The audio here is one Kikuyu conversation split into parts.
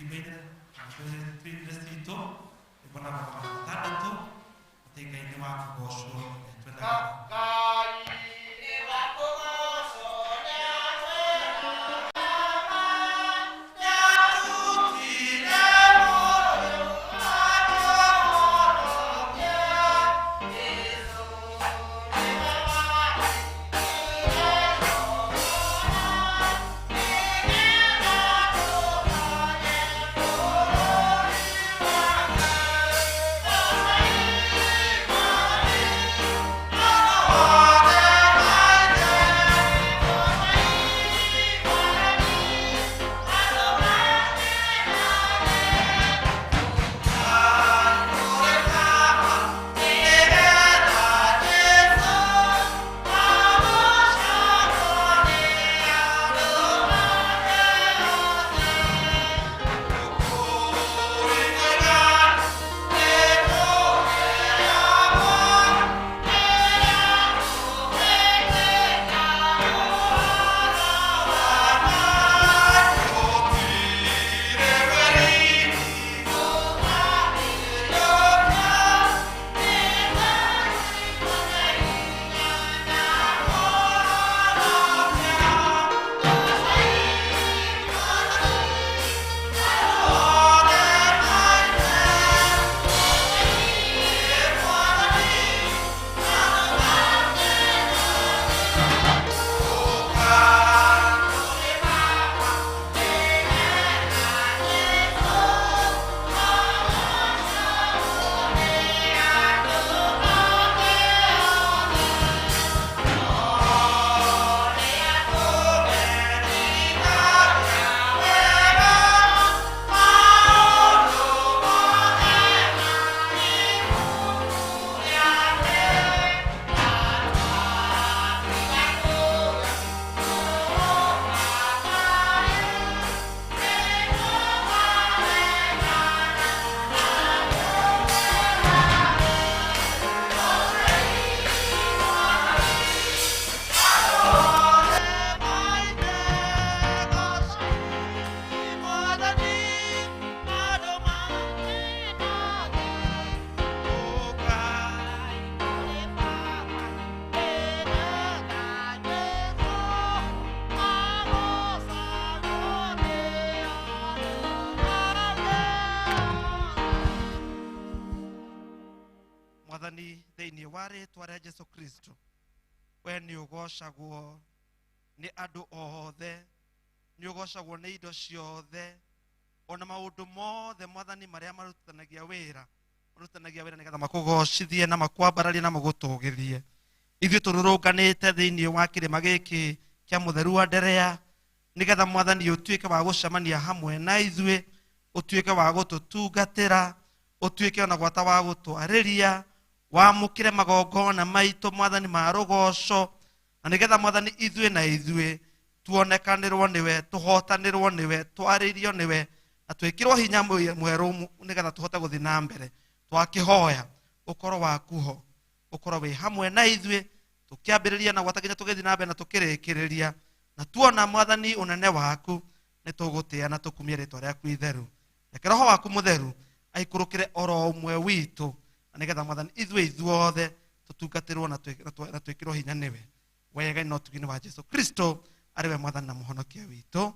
Tũthiĩ twĩinĩre citũ rwĩmbo namba 600 atĩ Ngai nĩ wa kũgocwo twendaga. Ngai nĩ wa kũgocwo Mwathani thĩinĩ wa rĩtwa rĩa Jesu Kristo, we nĩ ũgocagwo nĩ andũ othe, nĩ ũgocagwo nĩ indo ciothe, ona maũndũ mothe Mwathani marĩa marutithanagia wĩra, marutithanagia wĩra nĩgetha makũgocithie na makwambararie na magũtũgĩrie. Ithuĩ tũrũrũnganĩte thĩinĩ wa kĩrĩma gĩkĩ kĩa mũtheru wa Nderea nĩgetha Mwathani ũtuĩke wa gũcemania hamwe na ithuĩ, ũtuĩke wa gũtũtungatĩra, ũtuĩke ona gwata wa gũtwarĩria, wamũkĩre magongona maitũ Mwathani ma rũgoco, na nĩgetha Mwathani ithuĩ na ithuĩ tuonekanĩrwo nĩwe, tũhotanĩrwo nĩwe, twarĩrio nĩwe, na twĩkĩrwo hinya mwerũ nĩgetha tũhote gũthiĩ na mbere. Twakĩhoya ũkorwo waku ho, ũkorwo wĩ hamwe na ithuĩ tũkĩambĩrĩria na gwata nginya tũgĩthiĩ na mbere na tũkĩrĩkĩrĩria, na tuona Mwathani ũnene waku nĩ tũgũtĩa na tũkumie rĩtwa rĩaku itheru. Reke Roho waku mũtheru aikũrũkĩre oro ũmwe witũ, na nĩgetha Mwathani ithuĩ ithuothe tũtungatĩrwo na twĩkĩrwo hinya nĩwe. Wega na ũtugi-inĩ wa Jesu Kristo arĩ we Mwathani na Mũhonokia witũ.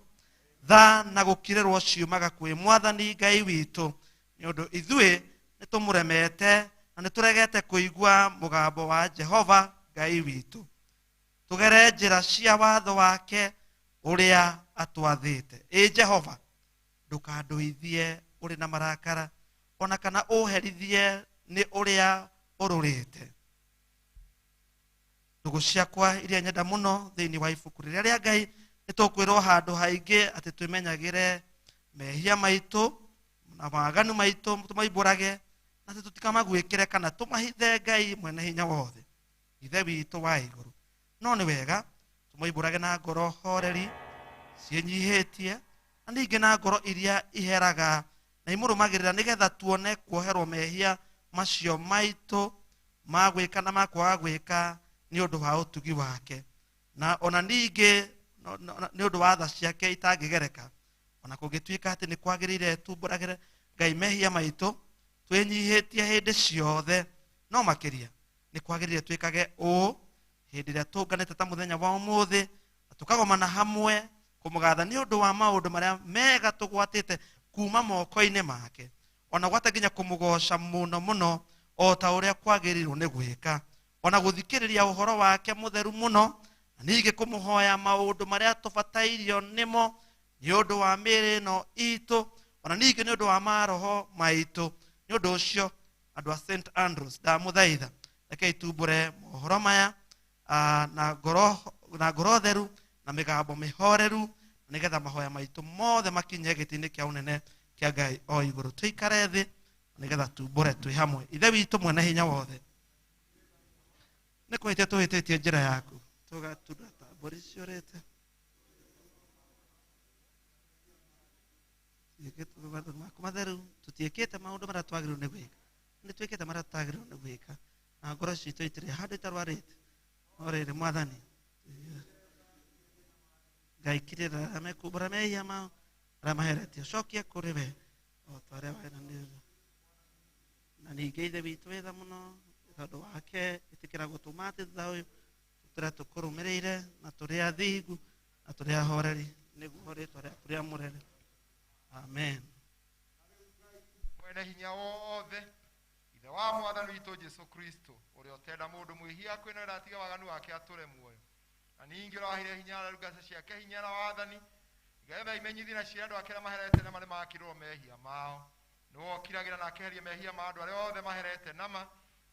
Tha na gũkirĩrwo ciumaga kwĩ Mwathani Ngai witũ, nĩ ũndũ ithuĩ nĩ tũmũremete na nĩ tũregete kũigua mũgambo wa Jehova Ngai witũ, tũgere njĩra cia watho wake ũrĩa atwathĩte. Ĩ Jehova, ndũkandũithie ũrĩ na marakara, ona kana ũherithie nĩ ũrĩa ũrũrĩte. Ndũgũ ciakwa iria nyenda mũno thĩinĩ wa ibuku rĩrĩa rĩa Ngai, nĩ tũkwĩrwo handũ haingĩ atĩ twĩmenyagĩre mehia maitũ na mawaganu maitũ, tũmaimbũrage na atĩ tũtikamaguĩkĩre kana tũmahithe Ngai mwene hinya wothe, Ithe witũ wa igũrũ. No nĩ wega tũmaimbũrage na ngoro horeri ciĩnyihĩtie, na ningĩ na ngoro iria iheraga na imũrũmagĩrĩra, nĩgetha tuone kuoherwo mehia macio maitũ ma gwĩka na ma kwaga gwĩka nĩ ũndũ wa ũtugi wake, na ona ningĩ nĩ ũndũ wa tha ciake itangĩgereka. Ona kũngĩtuĩka atĩ nĩ kwagĩrĩire tumbũragĩre Ngai mehia maitũ twĩnyihĩtie hĩndĩ ciothe, no makĩria nĩ kwagĩrĩire twĩkage ũũ hĩndĩ ĩrĩa tũnganĩte ta mũthenya wa ũmũthĩ, na tũkagomana hamwe kũmũgatha nĩ ũndũ wa maũndũ marĩa mega tũgwatĩte kuma moko-inĩ make, ona gwata nginya kũmũgoca mũno mũno o ta ũrĩa kwagĩrĩirwo nĩ gwĩka, ona gũthikĩrĩria ũhoro wake mũtheru mũno, na ningĩ kũmũhoya maũndũ marĩa tũbatairio nĩmo nĩ ũndũ wa mĩĩrĩ ĩno itũ, ona ningĩ nĩ ũndũ wa maroho maitũ. Nĩ ũndũ ũcio andũ a St Andrews ndamũthaitha, rekei tumbũre mohoro maya na ngoro theru na mĩgambo mĩhoreru, nĩgetha mahoya maitũ mothe makinye gĩtĩ-inĩ kĩa ũnene kĩa Ngai o igũrũ. Tũikare thĩ nĩgetha tumbũre twĩ hamwe. Ithe witũ mwene hinya wothe, nĩ kũhĩtia tũhĩtĩtie njĩra yaku, tũgatunda ta mbũri ciũrĩte. Maku matheru, tũtiĩkĩte maũndũ marĩa twagĩrĩirwo nĩ gwĩka, nĩ twĩkĩte marĩa tũtagĩrĩirwo nĩ gwĩka, na ngoro citũ itirĩ handũ itarwarĩte. No rĩrĩ Mwathani Ngai, kirĩra arĩa mekumbũra mehia mao arĩa maheretie, ũcokie kũrĩ we o ta ũrĩa weranĩire. Na ningĩ Ithe witũ wĩ tha mũno, tondũ wake ĩtĩkĩra gũtũma atĩ thutha ũyũ tũtũre tũkũrũmĩrĩire na tũrĩ athingu na tũrĩ ahoreri, nĩguo rĩtwa rĩaku rĩamũrere. Amen. Mwene hinya wothe, Ithe wa Mwathani witũ Jesu Kristo, ũrĩa ũtenda mũndũ mwĩhia kwĩnora atiga waganu wake atũre muoyo, na ningĩ ũrahire hinya na ndungata ciake hinya na wathani, nĩgetha imenyithie na ciĩre andũ ake arĩa maherete na marĩ makĩrwo mehia mao. Nĩwe ũkiragĩra na akeheria mehia ma andũ arĩa othe maherete nama,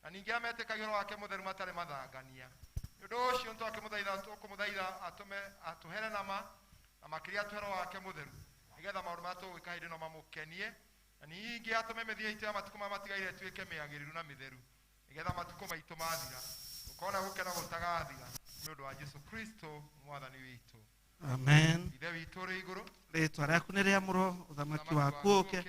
na ningĩ ametĩkagia ũhoro wake mũtheru matarĩ mathangania. Nĩ ũndũ ũcio nĩtwakĩmũthaitha, tũkũmũthaitha atũme atũhere nama, na makĩria atũhere roho wake mũtheru, nĩgetha maũndũ marĩa tũgwĩka hĩndĩ ĩno mamũkenie, na ningĩ atũme mĩthiĩ itũ ya matukũ maya matigaire ĩtuĩke mĩagĩrĩru na mĩtheru, nĩgetha matukũ maitũ mathira tũkona gũkena gũtagathira, nĩ ũndũ wa Jesu Kristo Mwathani witũ. Amen. Ithe witũ ũrĩ igũrũ, rĩtwa rĩaku nĩ rĩamũrwo, ũthamaki waku ũke,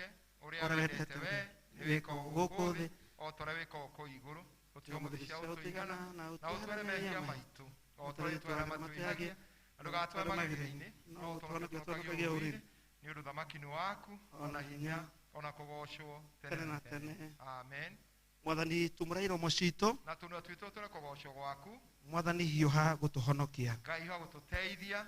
ũrĩa ũrĩa wendete wendete we we nĩ wĩkagwo gũkũ gũkũ thĩ thĩ o ta ũrĩa wĩkagwo kũu igũrũ. Ũtũhe Ũtũhe mũthia cia ũtũigana, ũtũigana, na na ũtwere ũtũhe mehia mehia maitũ o o ta ta ũrĩa ũrĩa ithuĩ arĩa ithuĩ arĩa matwĩhagia, matwĩhagia, na ndũgatware ndũgatware magerio-inĩ, magerio-inĩ, no no ũtũhonokie ũtũhonokie ũtũhonokie ũtũhonokie ũũru-inĩ, ũũru-inĩ, nĩ ũndũ ũthamaki nĩ waku, ona hinya, ona kũgocwo tene tene na na tene. tene. Amen. Mwathani, tumũra iromo citũ, Na tũnua twitũ tũre kũgocwo gwaku. Mwathani, hiũha gũtũhonokia. Ngai hiũha gũtũteithia.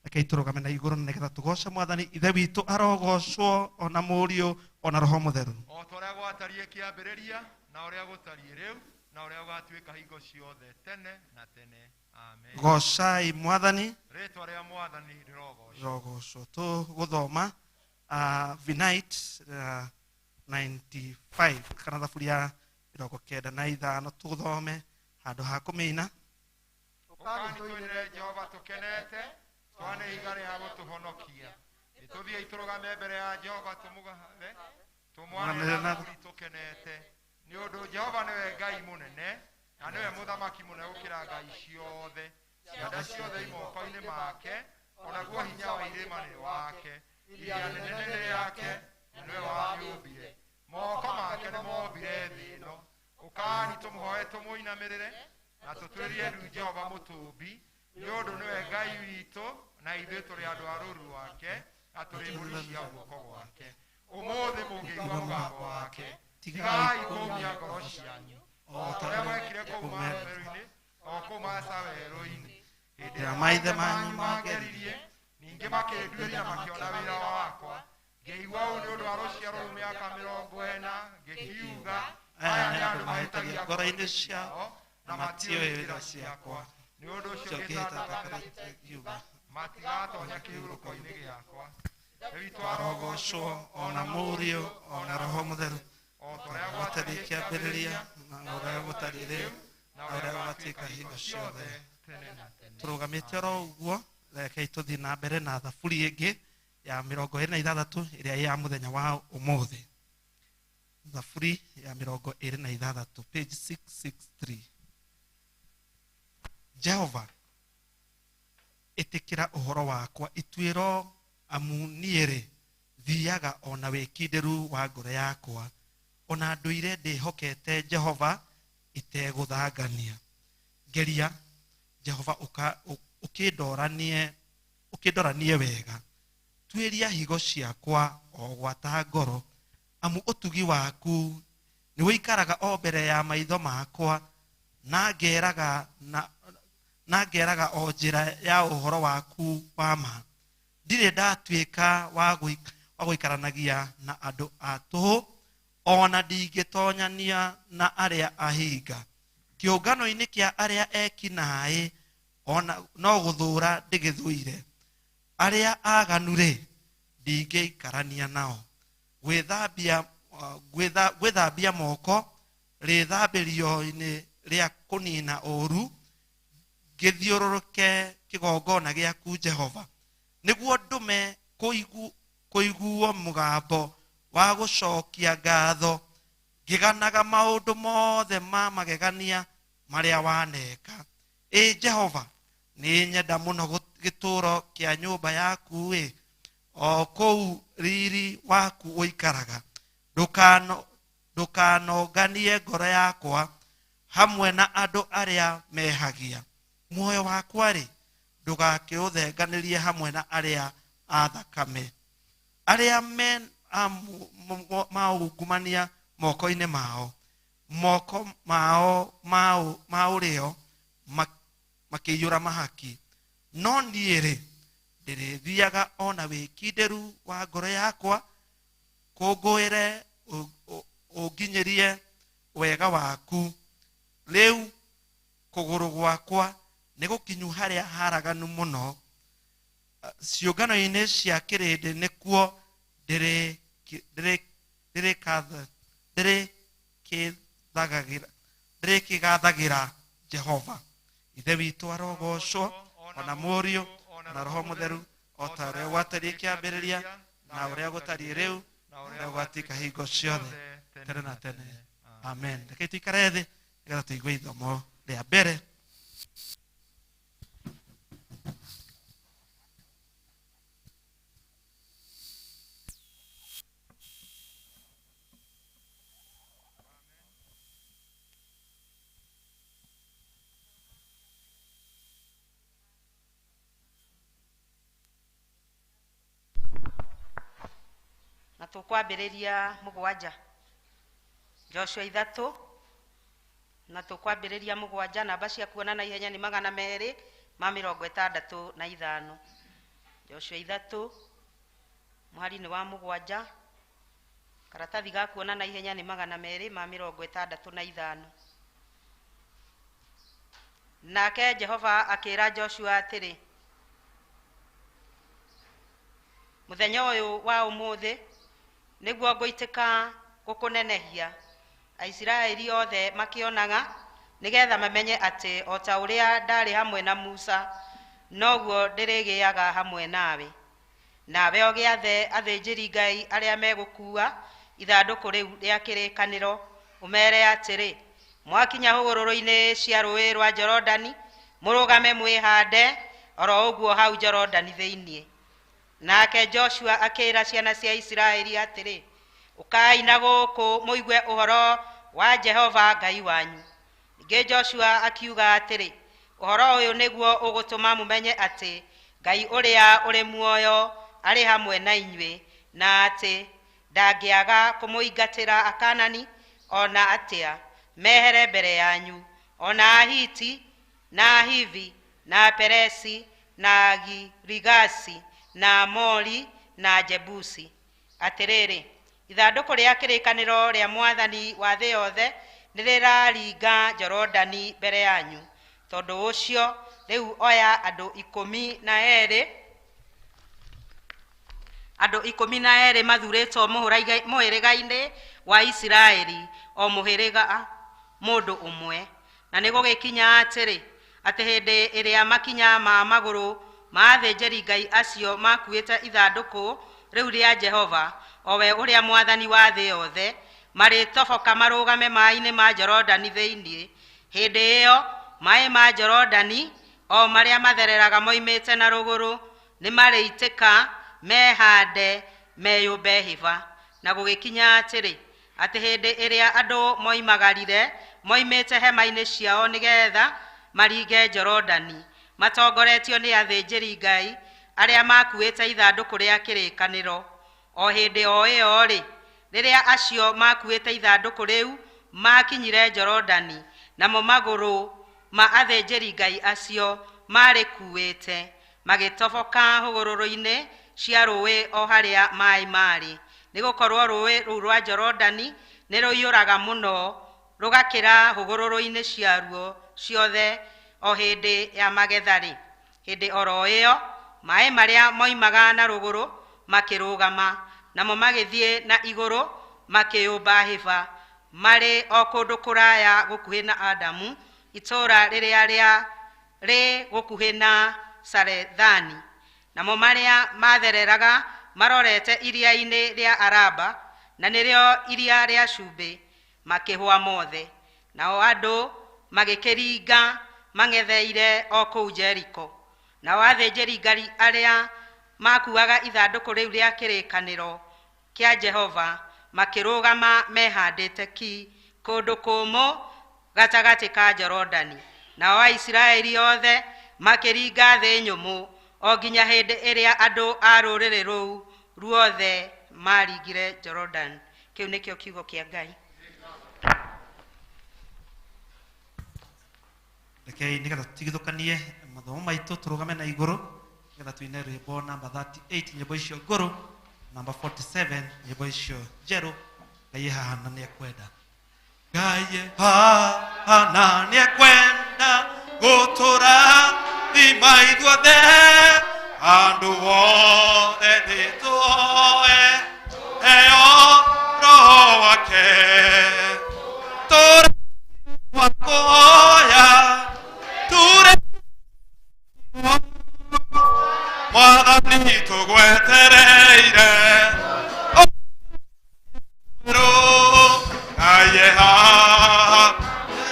Rekei tũrũgame na igũrũ nĩgetha tũgoce Mwathani. Ithe witũ arogocwo, ona Mũriũ, ona Roho Mũtheru, o ta ũrĩa gwatariĩ kĩambĩrĩria, na ũrĩa gũtariĩ rĩu, na ũrĩa gũgatuĩka hingo ciothe tene na tene. Amen. Gocai Mwathani. Rĩtwa rĩa Mwathani rĩrogocwo. Rogocwo. Tũgũthoma Vinite 95 kana thaburi ya 95, tũthome handũ ha kũmĩina. Ũkani tũinĩre Jehova tũkenete, twane ihiga rĩa gũtũhonokia. Nĩtũthiĩi tũrũgame mbere ya Jehova tũmũgathe, tũmwanĩre na thaburi tũkenete. Nĩ ũndũ Jehova nĩwe Ngai mũnene, na nĩwe mũthamaki mũnene gũkĩra ngai ciothe. Cianda ciothe i moko-inĩ make, onaguo hinya wa irĩma nĩ wake. Iria nene nĩ rĩake, na nĩwe wamĩũmbire. Moko make nĩmombire thĩ ĩno. Ũkani tũmũhoe tũmũinamĩrĩre, na tũtuĩrie ndu Jehova mũtũmbi, nĩ ũndũ nĩwe Ngai witũ, na ithuĩ tũrĩ andũ a rũũru rwake, na tũrĩ mbũri cia guoko gwake. Ũmũthĩ mũngĩigua mũgambo wake, tigai kũũmia ngoro cianyu, o ta ũrĩa mwekire kũu werũ-inĩ, o kũu Masa werũ-inĩ, hĩndĩ ĩrĩa maithe manyu mangeririe, ningĩ makĩnduĩria makĩona wĩra wakwa. Ngĩigua ũũ nĩ ũndũ wa rũciaro rũu mĩaka 40, ngĩkiuga, aya nĩ andũ mahĩtagia ngoro-inĩ ciao, na matiũĩ njĩra ciakwa. Nĩ ũndũ ũcio ngĩhĩta ngĩĩta ngiuga, matigatonya kĩhurũko-inĩ gĩakwa. Ithe witũ arogocwo, ona Mũriũ, ona Roho Mũtheru, o ta ũrĩa gũtariĩ gwatariĩ kĩambĩrĩria, na ũrĩa gũtariĩ rĩu, na na ũrĩa ũrĩa gũgatuĩka gũgatuĩka hingo hingo ciothe ciothe. tene na tene. Tũrũgamĩte oro ũguo, rekei tũthiĩ na mbere na thaburi ĩngĩ ya 26 ĩrĩa ya mũthenya wa ũmũthĩ. Thaburi ya 26, page 663. Jehova, ĩtĩkĩra ũhoro wakwa, ituĩro, amu niĩ-rĩ, thiaga ona wĩkindĩru wa ngoro yakwa, ona ndũire ndĩhokete Jehova itegũthangania. Ngeria Jehova ũkĩndoranie wega, Tuĩria higo ciakwa o gwata ngoro, amu ũtugi waku nĩ ũikaraga o mbere ya maitho makwa, na ngeraga o njĩra ya ũhoro waku wa ma. Ndirĩ ndatuĩka wa gũikaranagia na andũ a tũhũ, ona ndingĩtonyania na arĩa ahinga. Kĩũngano-inĩ kĩa arĩa eki naĩ ona no gũthũra ndĩgĩthũire. Arĩa aganu-rĩ, ndingĩikarania nao. Gwĩthambia moko rĩthambĩrio-inĩ rĩa kũnina ũũru, ngĩthiũrũrũke kĩgongona gĩaku Jehova, nĩguo ndũme kũiguo mũgambo wa gũcokia ngatho, ngĩganaga maũndũ mothe ma magegania marĩa waneka. Ĩ Jehova, nĩ nyenda mũno gĩtũũro kĩa nyũmba yaku ĩ, o kũu riri waku ũikaraga. Ndũkanonganie ngoro yakwa hamwe na andũ arĩa mehagia. Muoyo wakwa-rĩ, ndũgakĩũthenganĩrie hamwe na arĩa a thakame, arĩa me maungumania moko-inĩ mao, moko mao ma ũrĩo makĩiyũra mahaki. No niĩ-rĩ, ndĩrĩthiaga ona wĩkindĩru wa ngoro yakwa, kũngũĩre ũnginyĩrie wega waku. Rĩu kũgũrũ gwakwa nĩ gũkinyu harĩa haraganu mũno, ciũngano-inĩ cia kĩrĩndĩ nĩkuo ndĩrĩkĩgathagĩra Jehova. Ithe witũ arogocwo, ona Mũriũ, ona Roho Mũtheru, o ta ũrĩa gwatariĩ kĩambĩrĩria, na ũrĩa gũtariĩ rĩu, na ũrĩa gũgatuĩka hingo ciothe, tene na tene. Amen. Reke tũikare thĩ nĩgetha tũigue ithomo rĩa mbere. Na tũkwambĩrĩria mũgwanja, Joshua 3, na tũkwambĩrĩria mũgwanja. Namba cia kuona na ihenya nĩ 265. Joshua 3 mũhari-inĩ wa mũgwanja, karatathi ga kuona na ihenya nĩ 265. Nake Jehova akĩra Joshua atĩrĩ, mũthenya ũyũ wa ũmũthĩ nĩguo ngũitĩka gũkũnenehia, Aisiraeli othe makĩonaga, nĩgetha mamenye atĩ o ta ũrĩa ndarĩ hamwe na Musa, noguo ndĩrĩgĩaga hamwe nawe. Nawe ũgĩathe athĩnjĩri-Ngai arĩa megũkuua ithandũkũ rĩu rĩa kĩrĩkanĩro, ũmeere atĩrĩ, mwakinya hũgũrũrũ-inĩ cia rũũĩ rwa Jorodani, mũrũgame mwĩhande oro ũguo hau Jorodani thĩinĩ. Nake Joshua akĩĩra ciana cia Isiraeli atĩrĩ, ũkai na gũkũ mũigue ũhoro wa Jehova Ngai wanyu. Ningĩ Joshua akiuga atĩrĩ, ũhoro ũyũ nĩguo ũgũtũma mũmenye atĩ Ngai ũrĩa ũrĩ muoyo arĩ hamwe na inyuĩ, na atĩ ndangĩaga kũmũingatĩra Akanani ona atĩa mehere mbere yanyu, ona Ahiti na Ahivi na Aperesi na Agirigasi na Amori na Jebusi. Atĩrĩrĩ, ithandũkũ rĩa kĩrĩkanĩro rĩa Mwathani wa thĩ yothe nĩrĩraringa Jorodani mbere yanyu. Tondũ ũcio rĩu oya andũ 12, andũ 12 mathurĩtwo mũhĩrĩga-inĩ wa Isiraeli, o mũhĩrĩga mũndũ ũmwe. Na nĩgũgĩkinya atĩrĩ, atĩ hĩndĩ ĩrĩa makinya ma magũrũ ma athĩnjĩri-Ngai acio makuĩte ithandũkũ rĩu rĩa Jehova, o we ũrĩa Mwathani wa thĩ yothe, marĩtoboka marũgame maĩ-inĩ ma Jorodani thĩinĩ. Hĩndĩ ĩyo maĩ ma Jorodani o marĩa mathereraga moimĩte na rũgũrũ nĩmarĩitĩka mehande meyũmbe hĩba. Na gũgĩkinya atĩrĩ, atĩ hĩndĩ ĩrĩa andũ moimagarire moimĩte hema-inĩ ciao nĩgetha maringe Jorodani, matongoretio nĩ athĩnjĩri-Ngai arĩa makuĩte ithandũkũ rĩa kĩrĩkanĩro. O hĩndĩ o ĩyo rĩ, rĩrĩa acio makuĩte ithandũkũ rĩu makinyire Jorodani, namo magũrũ ma athĩnjĩri-Ngai acio marĩkuĩte magĩtoboka hũgũrũrũ-inĩ cia rũũĩ o harĩa maaĩ marĩ, nĩgũkorwo rũũĩ rũu rwa Jorodani nĩ rũiyũraga mũno rũgakĩra hũgũrũrũ-inĩ ciaruo ciothe o hĩndĩ ya magetha-rĩ. Hĩndĩ oro ĩyo maaĩ marĩa moimaga na rũgũrũ makĩrũgama, namo magĩthiĩ na igũrũ makĩyũmba hĩba marĩ o kũndũ kũraya gũkuhĩ na Adamu, itũũra rĩrĩa rĩ gũkuhĩ na Sarethani. Namo marĩa mathereraga marorete iria-inĩ rĩa Araba, na nĩrĩo iria rĩa cumbĩ, makĩhũa mothe. Nao andũ magĩkĩringa mang'etheire o kũu Jeriko. Nao athĩnjĩri-Ngai arĩa makuaga ithandũkũ rĩu rĩa kĩrĩkanĩro kĩa Jehova makĩrũgama mehandĩte ki kũndũ kũmũ gatagatĩ ka Jorodani. Nao Aisiraeli othe makĩringa thĩ nyũmũ o nginya hĩndĩ ĩrĩa andũ a rũrĩrĩ rũu ruothe maringire Jorodani. Kĩu nĩkĩo kiugo kĩa Ngai. Rekei nĩgetha tũtigithũkanie mathomo maitũ tũrũgame na igũrũ nĩgetha tuine rwĩmbo namba 38 nyĩmbo icio ngũrũ, namba 47 nyĩmbo icio njerũ. Ngai haha na nĩekwenda. Ngai haha na nĩekwenda gũtũrathima ithuothe, andũ othe nĩtũoe heo Roho wake. Tũra wakoya ture Mwathani tũgwetereire Ngai haha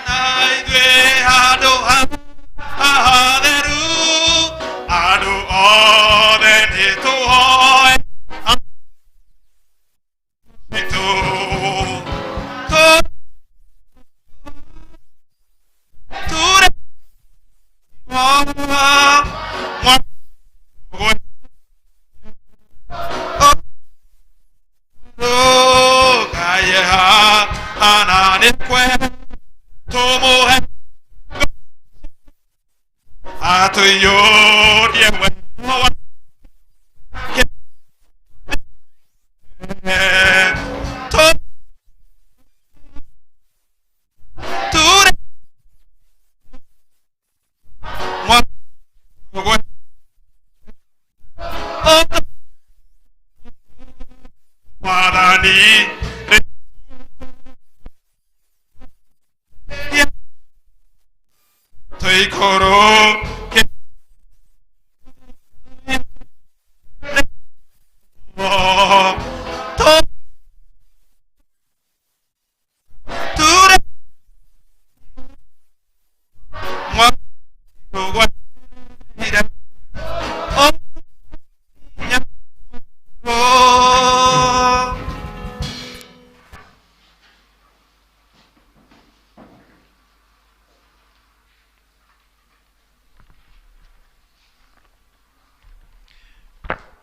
na ithuĩ handũ hatheru, andũ othe nĩtũhoe ture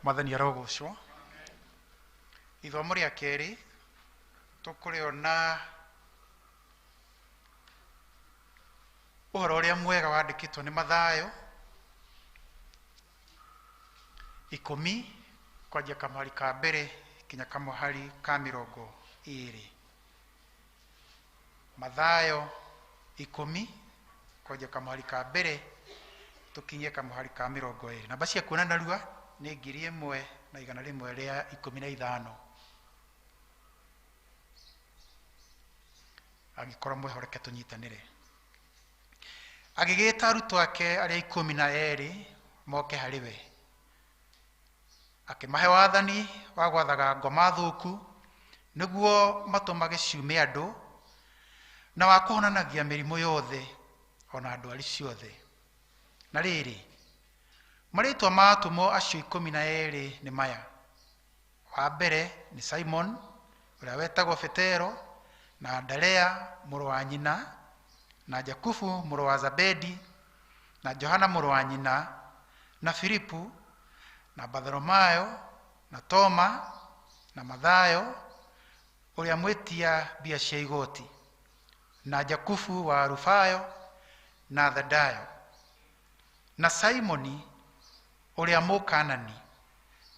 Mwathani arogocwo. Ithomo rĩa kerĩ tũkũrĩona ũhoro ũrĩa mwega wandĩkĩtwo nĩ Mathayo 10 kwanjia kamũhari ka mbere kinya kamũhari ka 20. Mathayo 10 kwanjia kamũhari ka mbere tũkinye kamũhari ka 20. Namba cia kuona narua nĩ 1115. Angĩkorwo mwĩhoreke tũnyitanĩre. Agĩgĩta arutwo ake arĩa 12 moke harĩ we, akĩmahe wathani wa gwathaga ngoma thũku nĩguo matũmage ciume andũ, na wa kũhonanagia mĩrimũ yothe ona ndwari ciothe. Na rĩrĩ, marĩtwa ma atũmwo acio 12 nĩ maya: wa mbere nĩ Simon ũrĩa wetagwo Petero, na Andarea mũrũ wa nyina, na Jakubu mũrũ wa Zabedi, na Johana mũrũ wa nyina, na Filipu, na Bartholomayo, na Toma, na Mathayo ũrĩa mwĩtia mbia cia igoti, na Jakubu wa Alufayo, na Thadayo, na Simoni ũrĩa Mũkanani,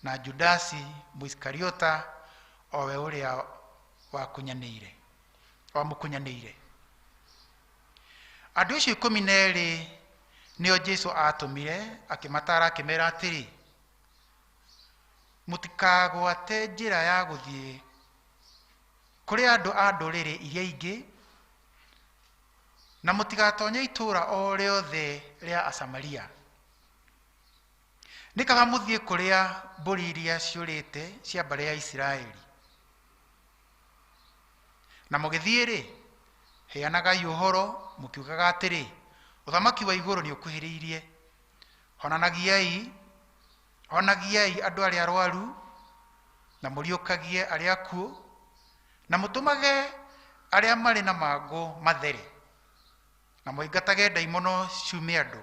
na Judasi Mũisikariota, o we ũrĩa wakunyanĩire wamũkunyanĩire. Andũ acio 12 nĩo Jesũ atũmire, akĩmataara akĩmera atĩrĩ, mũtikagwate njĩra ya gũthiĩ kũrĩ andũ a ndũrĩrĩ iria ingĩ, na mũtigatonye itũũra o rĩothe rĩa Asamaria. Nĩ kaba mũthiĩ kũrĩa mbũri iria ciũrĩte cia mbarĩ ya Isiraeli. Na mũgĩthiĩ-rĩ, heanagai ũhoro mũkiugaga atĩrĩ, ũthamaki wa igũrũ nĩ ũkuhĩrĩirie. Honagiai andũ arĩa arwaru, na mũriũkagie arĩa akuũ, na mũtũmage arĩa marĩ na mangũ mathere, na mũingatage ndaimono ciume andũ.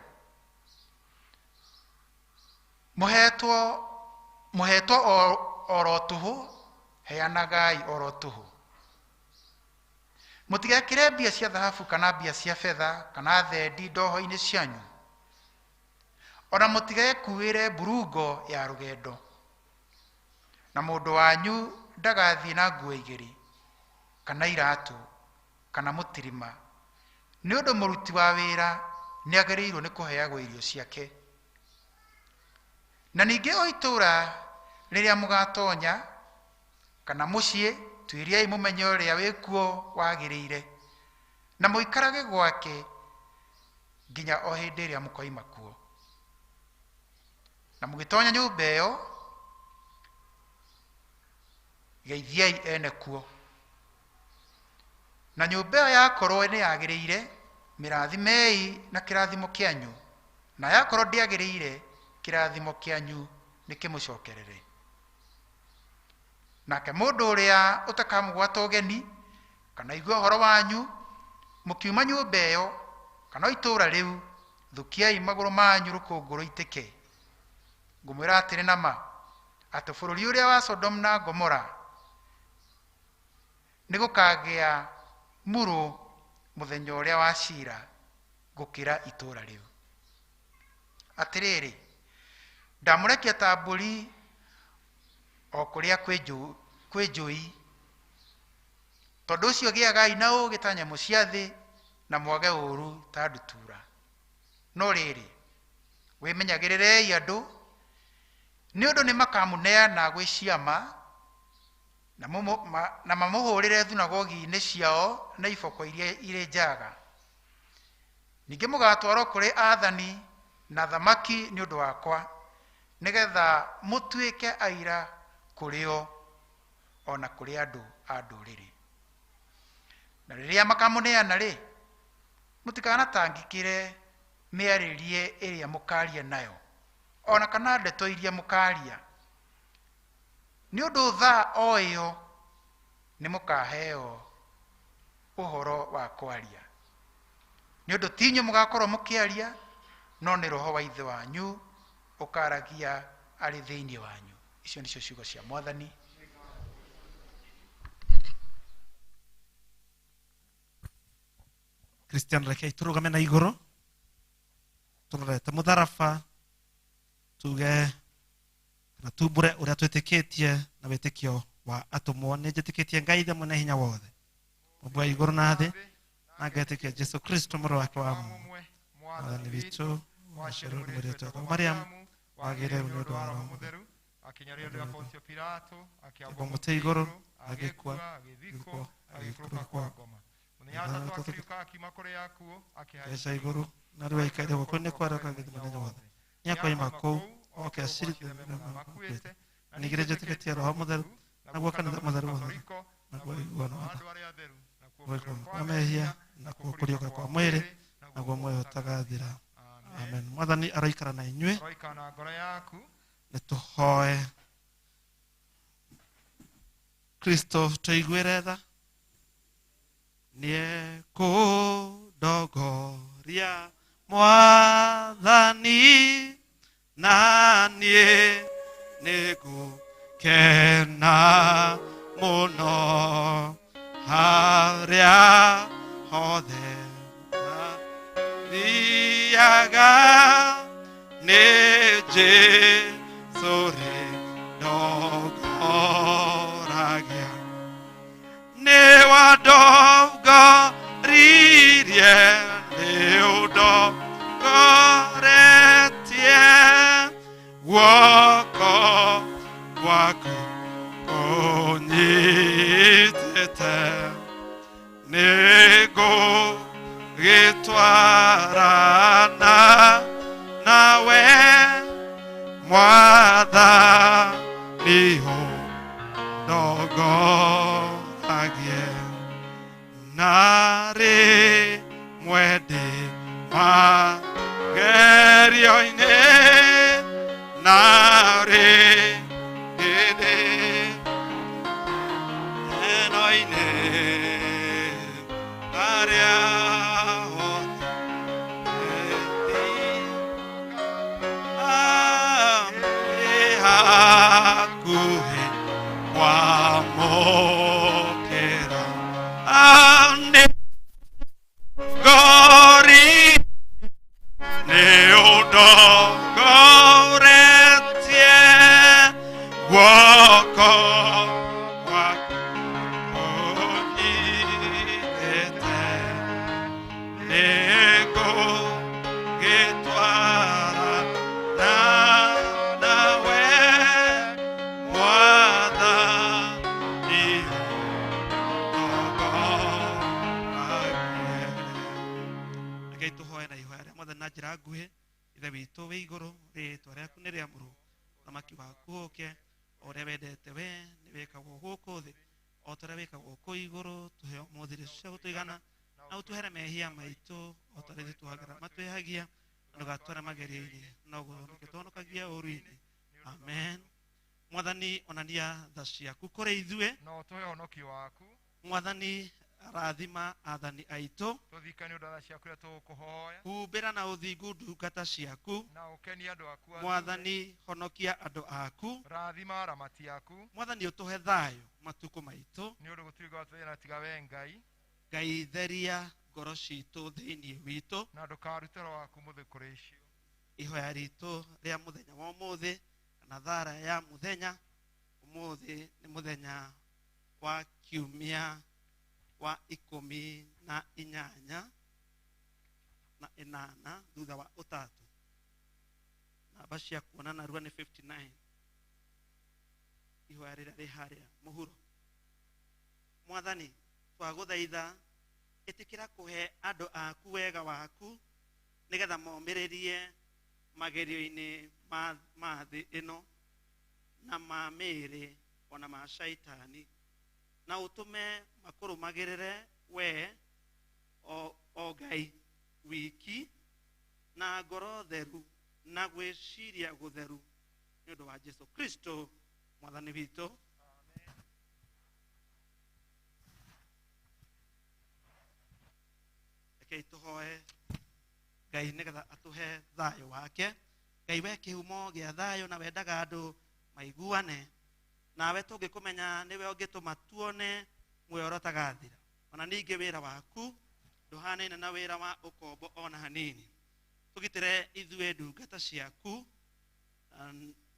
Mũhetwo oro tũhũ, heanagai oro tũhũ. Mũtigekĩre mbia cia thahabu kana mbia cia betha kana thendi ndoho-inĩ cianyu, ona mũtigekuĩre mburungo ya rũgendo. Na mũndũ wanyu ndagathiĩ na nguo igĩrĩ, kana iratũ, kana mũtirima, nĩ ũndũ mũruti wa wĩra nĩagĩrĩirwo nĩ kũheagwo irio ciake. Na ningĩ o itũũra rĩrĩa mũgatonya kana mũciĩ, tuĩriai mũmenye ũrĩa wĩkuo wagĩrĩire, na mũikarage gwake nginya o hĩndĩ ĩrĩa mũkoima kuo. Na mũgĩtonya nyũmba ĩyo, geithiai ene kuo. Na nyũmba ĩyo yakorwo nĩ yagĩrĩire, mĩrathimei na kĩrathimo kĩanyu, na yakorwo ndĩagĩrĩire, kĩrathimo kĩanyu nĩ kĩmũcokerere. Nake mũndũ ũrĩa ũtakamũgwata ũgeni kana aigue ũhoro wanyu, mũkiuma nyũmba ĩyo kana itũũra rĩu, thukiai magũrũ manyu rũkũngũ rũitĩke. Ngũmwĩra atĩrĩ na ma, atĩ bũrũri ũrĩa wa Sodomu na Gomora nĩ gũkagĩa murũ mũthenya ũrĩa wa cira gũkĩra itũũra rĩu. Atĩrĩrĩ, ndamũrekia ta mbũri o kũrĩa kwĩ njũi. Tondũ ũcio gĩagai na ũũgĩ ta nyamũ cia thĩ, na mwage ũũru ta ndutura. No rĩrĩ, wĩmenyagĩrĩrei andũ, nĩ ũndũ nĩ makamũneana gwĩ ciama, na mamũhũrĩre thunagogi-inĩ ciao na iboko iria irĩ njaga. Ningĩ mũgatwarwo kũrĩ aathani na thamaki nĩ ũndũ wakwa, nĩgetha mũtuĩke aira kũrĩ o ona kũrĩ andũ a ndũrĩrĩ. Na rĩrĩa makamũneana-rĩ, mũtikanatangĩkĩre mĩarĩrie ĩrĩa mũkaria nayo, ona kana ndeto iria mũkaria, nĩ ũndũ thaa o ĩyo nĩ mũkaheo ũhoro wa kwaria. Nĩ ũndũ ti inyuĩ mũgakorwo mũkĩaria, no nĩ Roho wa Ithe wanyu ũkaragia arĩ thĩinĩ wanyu. Icio nĩcio ciugo cia Mwathani. Christian, rekei tũrũgame na igũrũ, tũrorete mũtharaba, tuge kana tumbũre ũrĩa twĩtĩkĩtie na wĩtĩkio wa atũmwo. Nĩ njĩtĩkĩtie Ngai Ithe mwene hinya wothe, Mũmbi wa igũrũ na thĩ, na ngetĩkia Jesũ Kristo mũrũ wake wa mũmwe, Mwathani witũ, waciarirwo nĩ mũirĩtu wetagwo Mariamu, wagĩrĩirwo nĩ ũndũ wa Roho Mũtheru, akĩnyarirwo nĩ Pontio Pilato, akĩambwo mũtĩ igũrũ, agĩkua, agĩthikwo, agĩikũrũka kwa ngoma. Mũthenya wa gatatũ akĩriũka akiuma kũrĩa akuũ, akĩhaica igũrũ, na rĩu aikaire guoko-inĩ kwa arĩa akagĩte mũthenya wothe. Nĩakoima kũu oke acirithie arĩa makuĩte. Na ningĩ nĩnjĩtĩkĩtie Roho Mũtheru, naguo kanitha mũtheru wa naguo ũiguano wa andũ arĩa atheru, nakuo kwa mehia, nakuo kũriũka kwa mwĩrĩ, naguo muoyo ũtagathira. Amen. Mwathani aroikara na inyuĩ. Aroikara na ngoro yaku. Nĩ tũhoe. Kristo tũiguĩre tha, nĩekũndongoria Mwathani, na niĩ Nĩngũkena mũno harĩa hothe thiaga nĩ Jesũ rĩndongoragia nĩ wandongoririe nĩ ũndongoretie guoko gwaku kũnyitĩte nĩngũgĩtwarana nawe Mwathani ũndongoragie na rĩmwe ndĩ magerio-inĩ na rĩngĩ ndĩ eno-inĩ harĩa hothe hakuhĩ kwamũkĩra nĩ ngori nĩ ũndongoretie guoko gwaku kũnyitĩte nĩngũgĩtwarana nawe Mwathani ũndongoragie. Rekei tũhoe na ihoya rĩa Mwathani na njĩra nguhĩ. Ithe witũ wĩ igũrũ, rĩĩtwa rĩaku nĩ rĩamũrwo, ũthamaki waku ũũke, o ũrĩa wendete we nĩ wĩkagwo gũkũ thĩ o ta ũrĩa wĩkagwo kũu igũrũ. Tũhe ũmũthĩ irio cia gũtũigana, na ũtuhere mehia maitũ o ta ũrĩa ithuĩ tuohagĩra matwĩhagia, na ndũgatware magerio-inĩ, no gũthonokia tũhonokagie ũũru-inĩ. Amen. Mwathani, onania tha ciaku kũrĩ ithuĩ, na ũtũhe ũhonokio waku. Mwathani, rathima athani aitũ, Tũthikane ũndũ wa tha ciaku rĩrĩa tũgũkũhoya, humbĩra na ũthingu ndungata ciaku. na ũkenie andũ aku athure. Mwathani, honokia andũ aku. Rathima aramati aku, Mwathani, ũtũhe thayũ matukũ maitũ. nĩ ũndũ gũtirĩ gwatũthĩna tiga we Ngai, Ngai, theria ngoro citũ thĩinĩ witũ. na ndũkarute roho waku mũthĩ kũrĩ icio. Ihoya ritũ rĩa mũthenya wa ũmũthĩ kana thara ya mũthenya ũmũthĩ nĩ mũthenya wa kiumia wa 18 na 8 thutha wa ũtatũ. Namba cia kuona narua nĩ 59. Ihoya rĩrĩa rĩ harĩa mũhuro. Mwathani, twagũthaitha ĩtĩkĩra kũhe andũ aku wega waku nĩgetha momĩrĩrie magerio-inĩ ma thĩ ĩno na ma mĩĩrĩ ona ma caitani, na ũtũme makũrũmagĩrĩre we o Ngai wiki na ngoro theru na gwĩciria gũtheru, nĩ ũndũ wa Jesu Kristo Mwathani witũ. Rekei tũhoe Ngai nĩgetha atũhe thayũ wake. Ngai we kĩhumo gĩa thayũ na wendaga andũ maiguane nawe, tũngĩkũmenya nĩwe ũngĩtũma tuone muoyo ũrĩa ũtagathira. Ona ningĩ wĩra waku ndũhanaine na wĩra wa ũkombo ona hanini. Tũgitĩre ithuĩ ndungata ciaku,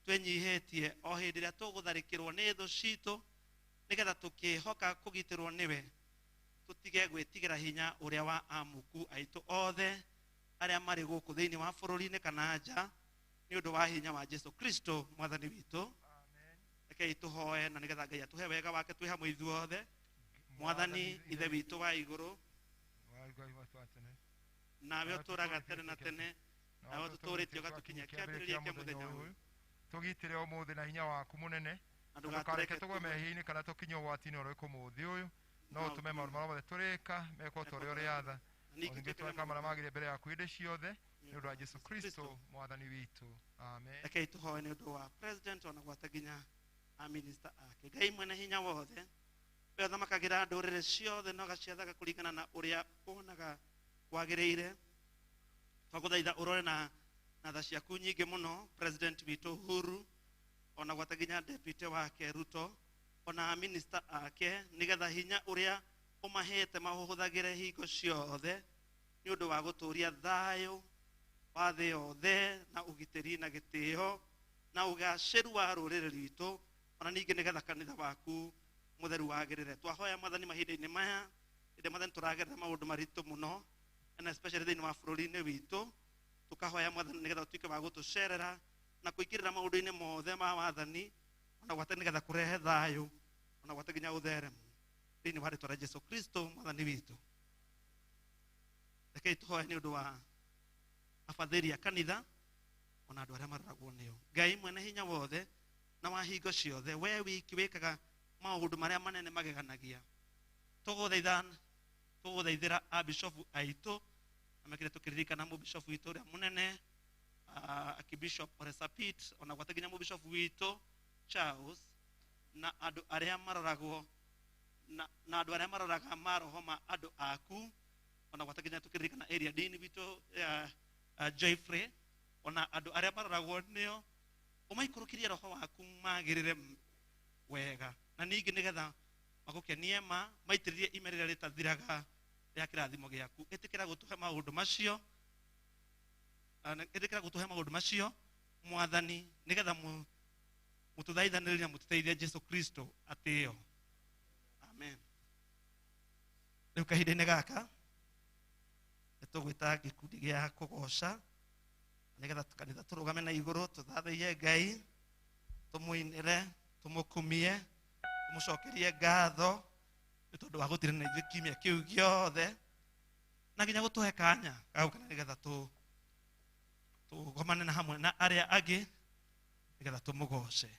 twĩnyihĩtie o hĩndĩ ĩrĩa tũgũtharĩkĩrwo nĩ thũ citũ, nĩgetha tũkĩhoka kũgitĩrwo nĩwe tũtige gwĩtigĩra hinya ũrĩa wa amuku aitũ othe arĩa marĩ gũkũ thĩinĩ wa bũrũri-inĩ kana nja, nĩ ũndũ wa hinya wa Jesu Kristo Mwathani witũ. Rekei tũhoe na nĩgetha Ngai atũhe wega wake twĩ hamwe ithuothe. Mwathani Ithe witũ wa igũrũ, nawe ũtũũraga tene na tene, nawe ũtũtũũrĩtie ũgatũkinyia kĩambĩrĩria kĩa mũthenya ũyũ. Tũgitĩre ũmũthĩ na hinya waku mũnene, na na ndũkareke ndũgatũreke tũgwe mehia-inĩ kana tũkinye ũgwati-inĩ ũrĩkũ mũthĩ ũyũ, no No ũtũme maũndũ marĩa mothe tũrĩka mekwo ta ũrĩa ũrĩatha. Ningĩ Ningĩ twĩkage tweka marĩa maũndũ magĩrĩire mbere yaku hĩndĩ ciothe, nĩ ũndũ wa Jesu Kristo. Kristo Mwathani witũ. Amen. Rekei tũhoe nĩ ũndũ wa president ona gwata nginya a minister ake. Ngai mwene hinya wothe, we ũthamakagĩra ndũrĩrĩ ciothe na ũgaciathaga kũringana na ũrĩa wonaga kwagĩrĩire, twagũthaitha ũrore na tha ciaku nyingĩ mũno president witũ Uhuru ona Ona gwata nginya deputy wake Ruto ona minister ake nigetha hinya uria umahete mahuthagire hingo ciothe ni undu wa guturia thayo wa thi yothe na ugitiri na gitio na ugaciru wa ruriri rwitu ona ningi nigetha kanitha waku mutheru wagirire. Twahoya Mwathani mahinda-ini maya inde Mwathani turagerera maundu maritu muno and especially thiini wa bururi-ini witu, tukahoya Mwathani nigetha utuike wa gutucerera na kuingirira maundu-ini mothe ma wathani ona gwata nigetha kurehe thayo ona gwata nginya utheremu thiini wa ritwa ria Jesu Kristo Mwathani witu. Rekei tuhoe ni undu wa abathiri a kanitha ona andu aria maroragwo nio. Ngai mwene hinya wothe na wa hingo ciothe, we wiki wikaga maundu maria manene mageganagia, tuguthaithira abishofu aitu na mekire tukiririkana mubishofu witu uria munene Archbishop Oresapit ona gwata nginya mubishofu witu Charles na andu aria maroragwo na andu aria maroraga maroho ma andu aku ona gwata nginya tukiririkana area dean witu Jeffrey ona andu aria maroragwo nio umaikurukirie roho waku magirire wega na ningi nigetha magukenie ma maitiririe ime riria ritathiraga ria kirathimo giaku. Itikira gutuhe maundu macio, itikira gutuhe maundu macio Mwathani nigetha mututhaithaniririe na mututeithie Jesu Kristo atio. Amen. Riu kahinda-ini gaka nitugwita gikundi gia kugoca nigetha kanitha turugame na iguru tuthathaiye Ngai, tumuinire, tumukumie, tumucokerie ngatho ni tondu wa gutire na ithuĩ kiumia kiu giothe na nginya gutuhe kanya ga gũkena nigetha tugomane na hamwe na aria angĩ nigetha tumugoce.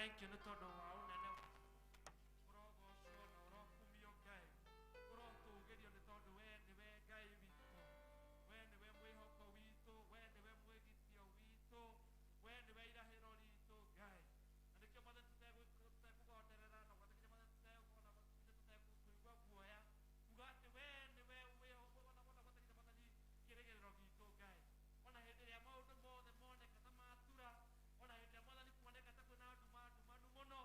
Thank you nĩ tondũ wa ũnene ũrogocwo na ũrokumio Ngai, ũrotũgĩrio nĩ tondũ we nĩwe Ngai witũ, we nĩwe mwĩhoko witũ, we nĩwe mwĩgitio witũ, we nĩwe irahĩro ritũ Ngai. Na nĩkĩo Mwathani tũtegũgonderera na gwathĩkĩria Mwathani tũtekũigua guoya kuga atĩ we nĩwe wĩhoko ona gwathĩkĩria Mwathani kĩrĩgĩrĩro gitũ Ngai. Ona hĩndĩ ĩrĩa maũndũ mothe moneka ta matura, ona hĩndĩ ĩrĩa Mwathani kuoneka ta kwĩna nduma ndumanu mũno,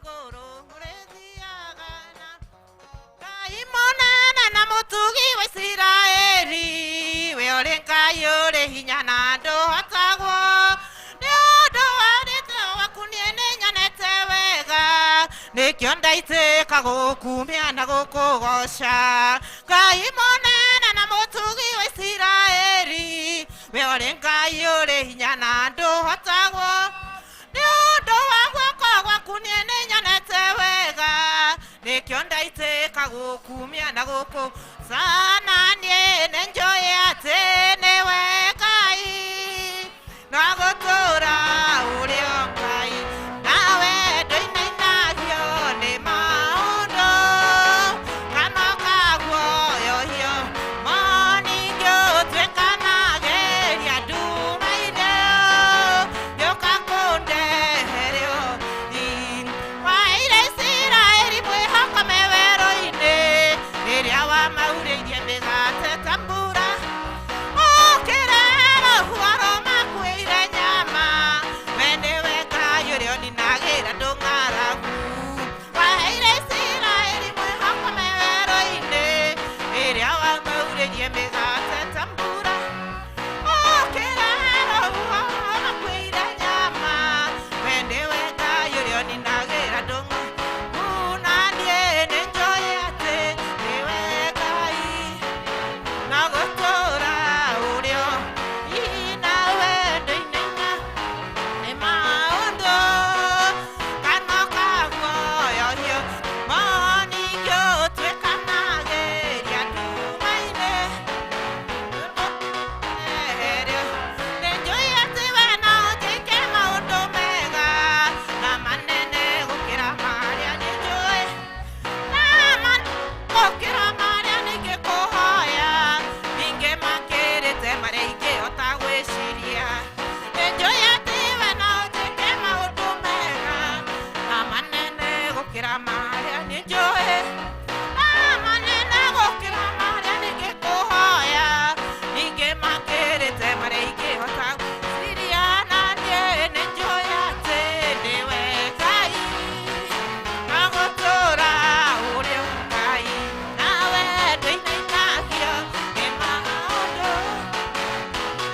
Igũrũ ũrĩthiaga na Ngai mũnene na mũtugi wa Isiraeli, we ũrĩ Ngai ũrĩ hinya na ndũhotagwo. Nĩ ũndũ wa rĩtwa waku niĩ nĩnyonete wega, nĩkĩo ndaitĩka gũkumia na gũkũgoca. Ngai mũnene na mũtugi wa Isiraeli, we ũrĩ Ngai ũrĩ hinya na ndũhotagwo. Nĩ ũndũ wa guoko gwaku niĩ nĩnyonete wega, nĩkĩo ndaitĩka gũkumia na gũkũ sana. Niĩ nĩnjũĩ atĩ nĩwe Ngai, na gũtũũra ũrĩ o Ngai, nawe ndũinainagio nĩ maũndũ kana ũkaguoyohio. Moningĩ ũtuĩka nageria nduma-inĩ, gĩũka kũndeherio. Waheire Isiraeli mwĩhoko me werũ-inĩ, rĩrĩa wamaurĩirie mĩgate ta mbura. Ũkĩre rũhuho makuĩire nyama, we nĩwe Ngai ũrĩa ũninagĩra ndũng'aragu. Waheire Isiraeli mwĩhoko me werũ-inĩ, rĩrĩa wamaurĩirie mĩgate ta mbura. Ũkĩre rũhuho makuĩire nyama, we nĩwe Ngai ũrĩa ũninagĩra ndũng'aragu. Na niĩ nĩnjũĩ atĩ nĩwe Ngai, na gũtũũra ũrĩ o nawe ndũinaina nĩ maũndũ kana ũkaguoyohio. Moningĩ ũtuĩka nageria nduma-inĩ, nĩnjũĩ atĩ we no ũnjĩke maũndũ mega na manene gũkĩra marĩa nĩnjũĩ, na gũkĩra marĩa ningĩkũhoya, ningĩ makĩrĩte marĩa ingĩhota gwĩciria. Nĩnjũĩ atĩ we no ũnjĩke maũndũ mega na manene gũkĩra marĩa nĩnjũĩ, na manene gũkĩra marĩa ningĩkũhoya, ningĩ makĩrĩte marĩa ingĩhota gwĩciria. Na niĩ nĩnjũĩ atĩ nĩwe Ngai, na gũtũũra ũrĩ o Ngai, nawe ndũinainagio nĩ maũndũ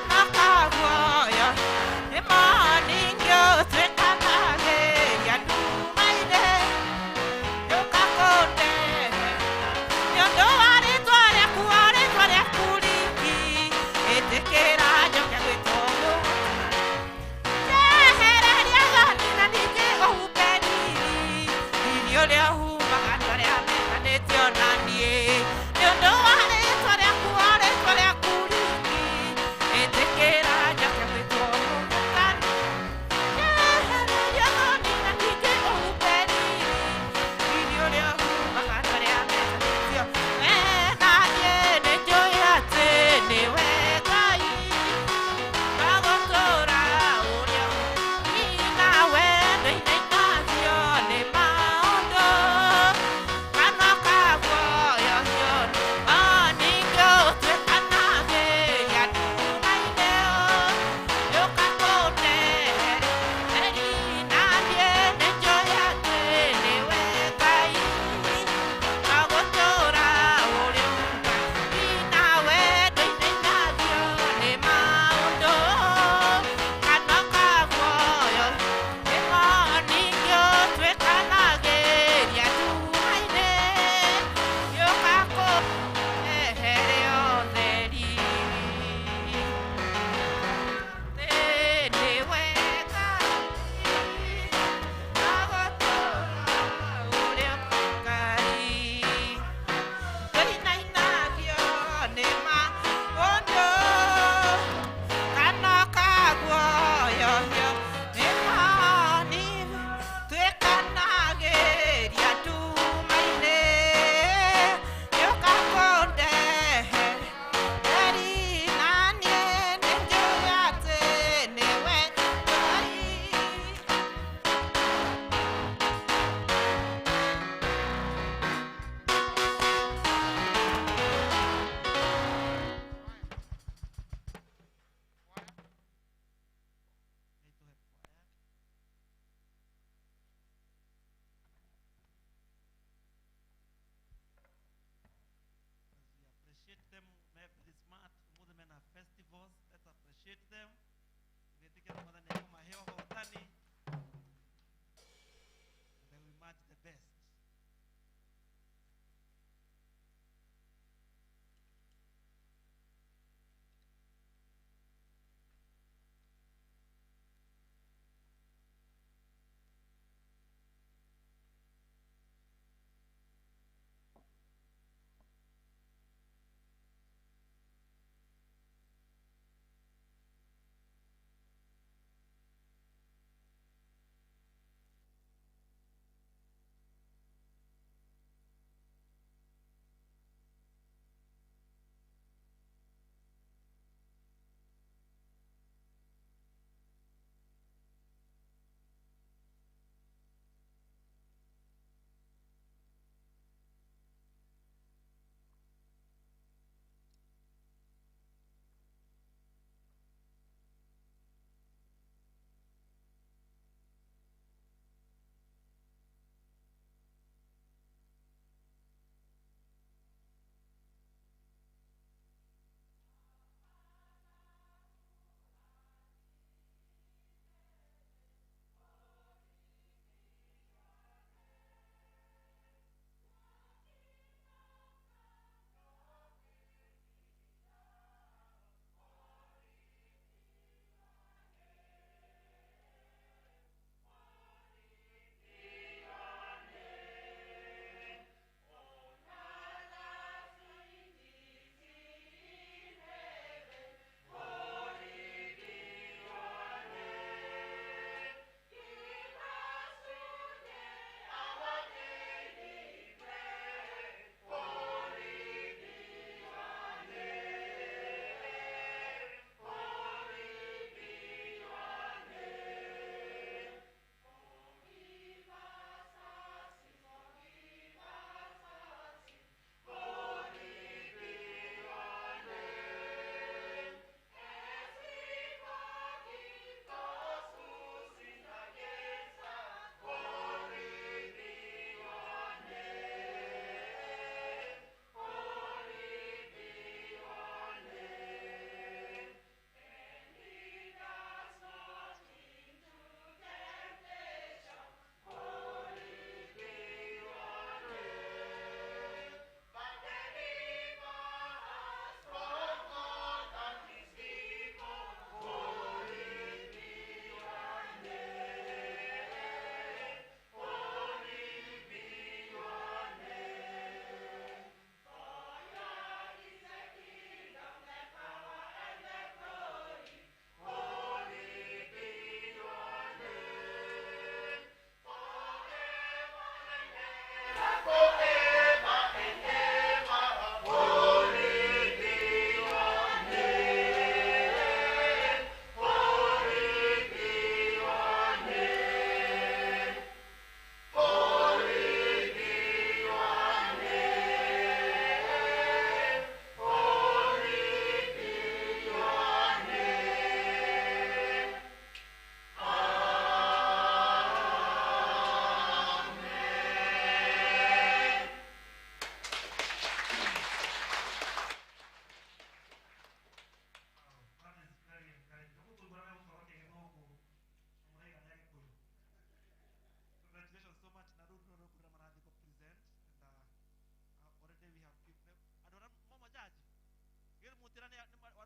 na ũkaguoyo. Nĩ moningĩ ũtuĩka nageria nduma-inĩ, gĩũka kũndehe. Nĩ ũndũ wa rĩtwa rĩaku, o rĩtwa rĩaku riki, ĩtĩkĩra njoke gwĩtwo Njehereria thoni na ningĩ ũhumbe riri, riri ũrĩa ũhumbaga andũ arĩa metanĩtio na niĩ. Nĩ ũndũ wa rĩtwa rĩaku, o rĩtwa rĩaku riki, ĩtĩkĩra njoke gwĩtwo mũhotani. Njehereria thoni na ningĩ ũhumbe riri, riri ũrĩa ũhumbaga andũ arĩa metanĩtio. We na niĩ nĩnjũĩ atĩ nĩwe Ngai, na gũtũũra ũrĩ o nawe ndũinainagio nĩ maũndũ much the best.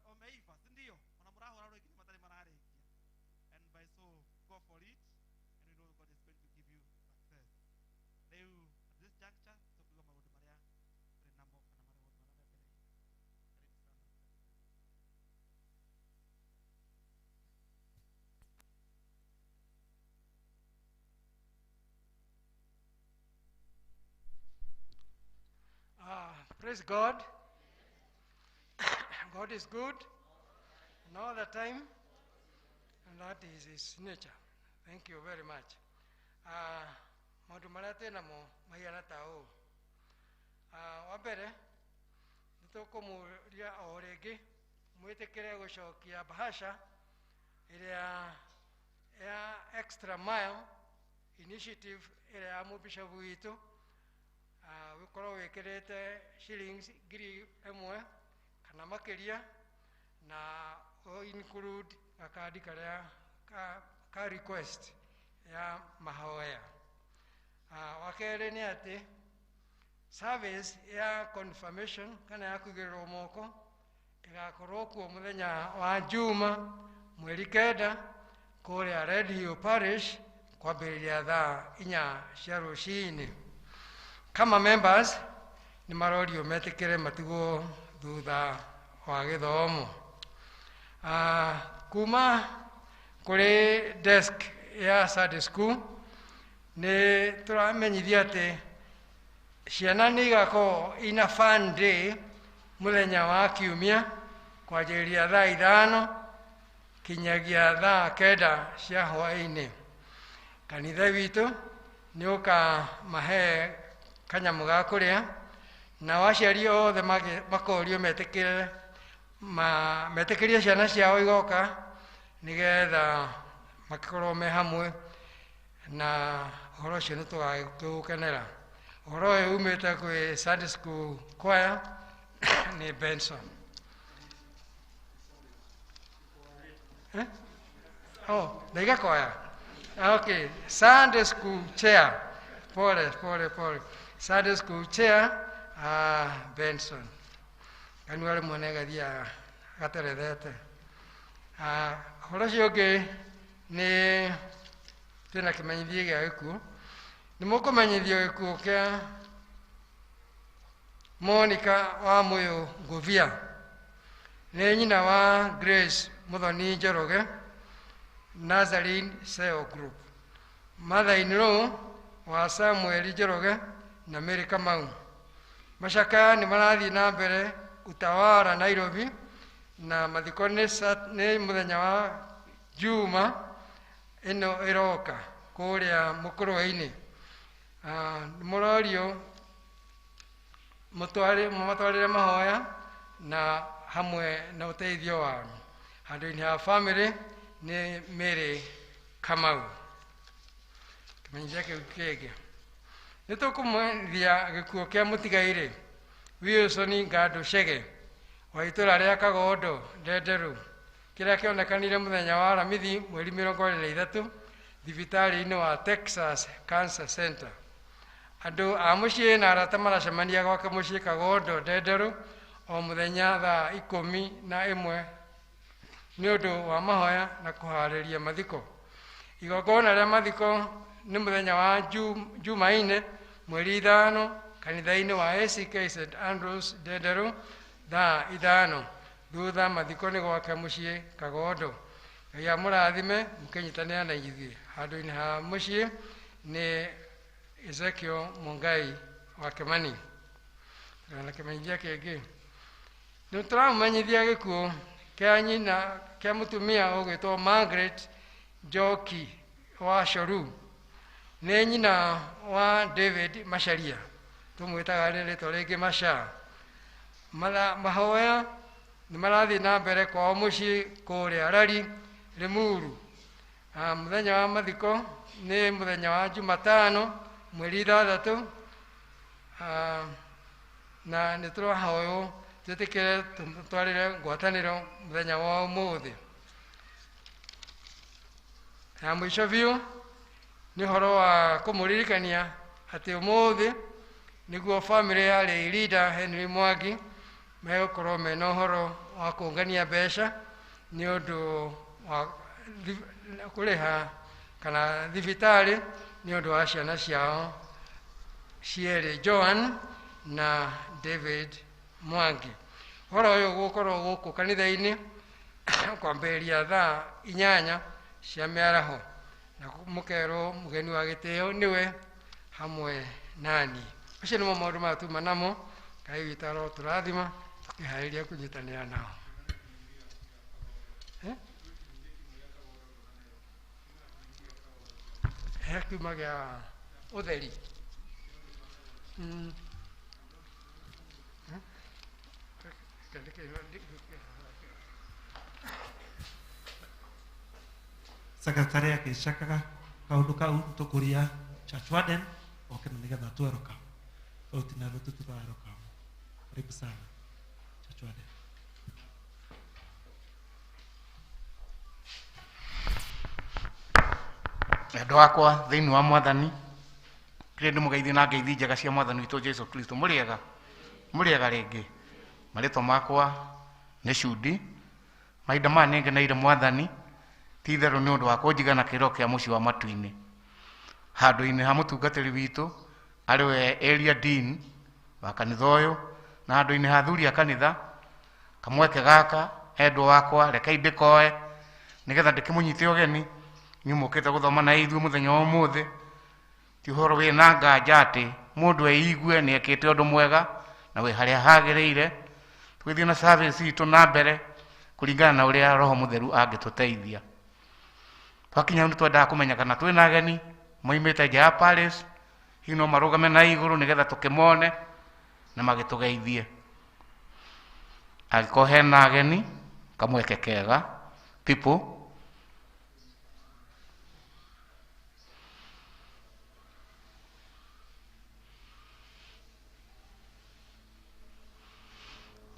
Wameiva, si ndio? Wanamurahura rwo nginya matarĩ mararĩkia. And by so go for it, and we know God is going to give you success. Rĩu at this juncture tũkuiga maũndũ marĩa tũrĩ namo kana marĩa maũndũ marĩa me mbere itũ. Karibu sana. Praise God. God is good and all the time, and that is his nature. Thank you very much. Maũndũ marĩa twĩ namo mahiana ta ũũ. Wa mbere nĩ tũkũmũria o rĩngĩ mwĩtĩkĩre gũcokia bahasha ĩrĩa ya extra mile initiative ĩrĩa ya mũbishopu witũ, ũkorwo wĩkĩrĩte shillings 1,000 kana makĩria, na o include gakandi karĩa ka request ya mahoya. kerĩ nĩ atĩ service ya confirmation kana ya kũigĩrĩrwo moko ĩgakorwo kuo mũthenya wa Juma mweri 9 kũrĩa Red Hill Parish kwambĩrĩria thaa 4 cia rũcinĩ. Kama members nĩ marorio metĩkĩre matigwo thutha wa gĩthomo. Kuma kũrĩ desk ya Sunday school nĩ tũramenyithia atĩ ciana nĩ igakorwo ina fun day mũthenya wa kiumia kwanjĩrĩria thaa 5 kinyagia thaa 9 cia hwaĩ-inĩ. Kanitha witũ nĩ ũkamahe kanyamũ ga kũrĩa na aciari othe makorio metĩkĩre metĩkĩrie ciana ciao igoka nĩgetha makorwo me hamwe na ũhoro ũcio nĩ tũgakĩũkenera. Ũhoro ũyũ umĩte kwĩ Sunday school choir nĩ Benson. Oh, ndaiga choir. Okay, Sunday school chair. Pole, pole, pole. Sunday school chair Benson. Kanua rĩmwe nĩ gathiaga gaterethete. Ũhoro ũcio ũngĩ nĩ twĩna kĩmenyithia gĩa gĩkuũ. Nĩ mũkũmenyithio gĩkuũ kĩa Monica wa Mũyũ Ngũbia. Nĩ nyina wa Grace Muthoni Njoroge, Nazarene Cell Group. Mother-in-law wa Samuel Njoroge na Mary Kamau. Macakaya nĩ marathiĩ na mbere Utawala Nairobi na mathiko nĩ mũthenya wa Juma ĩno ĩroka kũrĩa Mũkũrwe-inĩ. Nĩ mũrorio mũmatwarĩre mahoya na hamwe na ũteithio wao. Handũ-inĩ ha family nĩ Mary Kamau. Kĩmenyithia kĩu kĩngĩ nĩ tũkũmũthia gĩkuũ kĩa mũtigairĩ Wilson Ngandũ Chege wa itũra rĩa Kagondo Ndenderũ kĩrĩa kĩonekanire mũthenya wa Aramithi mweri 23 thibitarĩ-inĩ wa Texas Cancer Center. Andũ a mũciĩ na arata maracemania gwake mũciĩ Kagondo Ndenderũ o mũthenya thaa 11 nĩ ũndũ wa mahoya na kũharĩria mathiko. Igongona rĩa mathiko nĩ mũthenya wa Jumaine mweri 5 kanitha-inĩ wa ACK St Andrews Ndenderũ thaa 5. Thutha mathiko nĩ gwake mũciĩ Kagondo. Ngai amũrathime mũkĩnyitanĩra na ithuĩ. Handũ-inĩ ha mũciĩ nĩ Ezekiel Mungai wa Kimani. Na kĩmenyithia kĩngĩ nĩ tũramũmenyithia gĩkuũ kĩa nyina kĩa mũtumia ũgwĩtwo Margaret Njoki wa Coru. Nĩ nyina wa David Macharia, tũmwĩtaga rĩtwa rĩngĩ Macha. Mahoya nĩ marathiĩ na mbere kwao mũciĩ kũrĩa Rari Limuru. Mũthenya wa mathiko nĩ mũthenya wa Jumatano mweri 6 na nĩ tũrahoywo twĩtĩkĩre tũtwarĩre ngwatanĩro mũthenya wa ũmũthĩ. Na mũico biũ nĩ ũhoro wa kũmũririkania atĩ ũmũthĩ nĩguo family ya lay leader Henry Mwangi megũkorwo mena ũhoro wa kũngania mbeca nĩ ũndũ wa kũrĩha kana thibitarĩ nĩ ũndũ wa ciana ciao cierĩ Joan na David Mwangi. Ũhoro ũyũ ũgũkorwo gũkũ kanitha-inĩ kwambĩrĩria thaa 8 cia mĩaraho na mũkerwo mũgeni wa gĩtĩo nĩwe hamwe nani. Macio nĩmo maũndũ maya tuma namo. Ngai witũ arotũrathima tũkĩharĩria kũnyitanĩra nao. He kiuma gĩa ũtheri. Secretary agĩcakaga kaũndũ kau tũkũria church warden oke na nĩgetha tweroka tũtinarwo tũtiraroka. Karibu sana church warden. Andũ akwa thĩinĩ wa mwathani Kĩrĩ ndĩmũgeithie na ngeithi njega cia mwathani witũ Jesu Kristo. Mũrĩega, mũrĩega rĩngĩ. Marĩtwa makwa nĩ Cudi. Mahinda maya nĩngeneire mwathani, ti itherũ nĩ ũndũ wa kũnjiga na kĩrĩro kĩa mũciĩ wa matu-inĩ. Handũ-inĩ ha mũtungatĩri witũ, arĩ we Area Dean wa kanitha ũyũ, na handũ-inĩ ha athuri a kanitha, kamweke gaka, endwa wakwa, rekei ndĩkoe, nĩgetha ndĩkĩmũnyite ũgeni, inyuĩ mũkĩte gũthoma na ithuĩ mũthenya wa ũmũthĩ. Ti ũhoro wĩna nganja atĩ mũndũ eigue nĩ ekĩte ũndũ mwega na wĩ harĩa hagĩrĩire. Tũgĩthiĩ na service itũ na mbere kũringana na ũrĩa Roho Mũtheru angĩtũteithia. Twakinya hau nĩtwendaga kũmenya kana twĩna ageni moimĩte nja ya Paris, hihi no marũgame na igũrũ nĩgetha tũkĩmone na magĩtũgeithie. Angĩkorwo hena ageni, kamweke kega. People.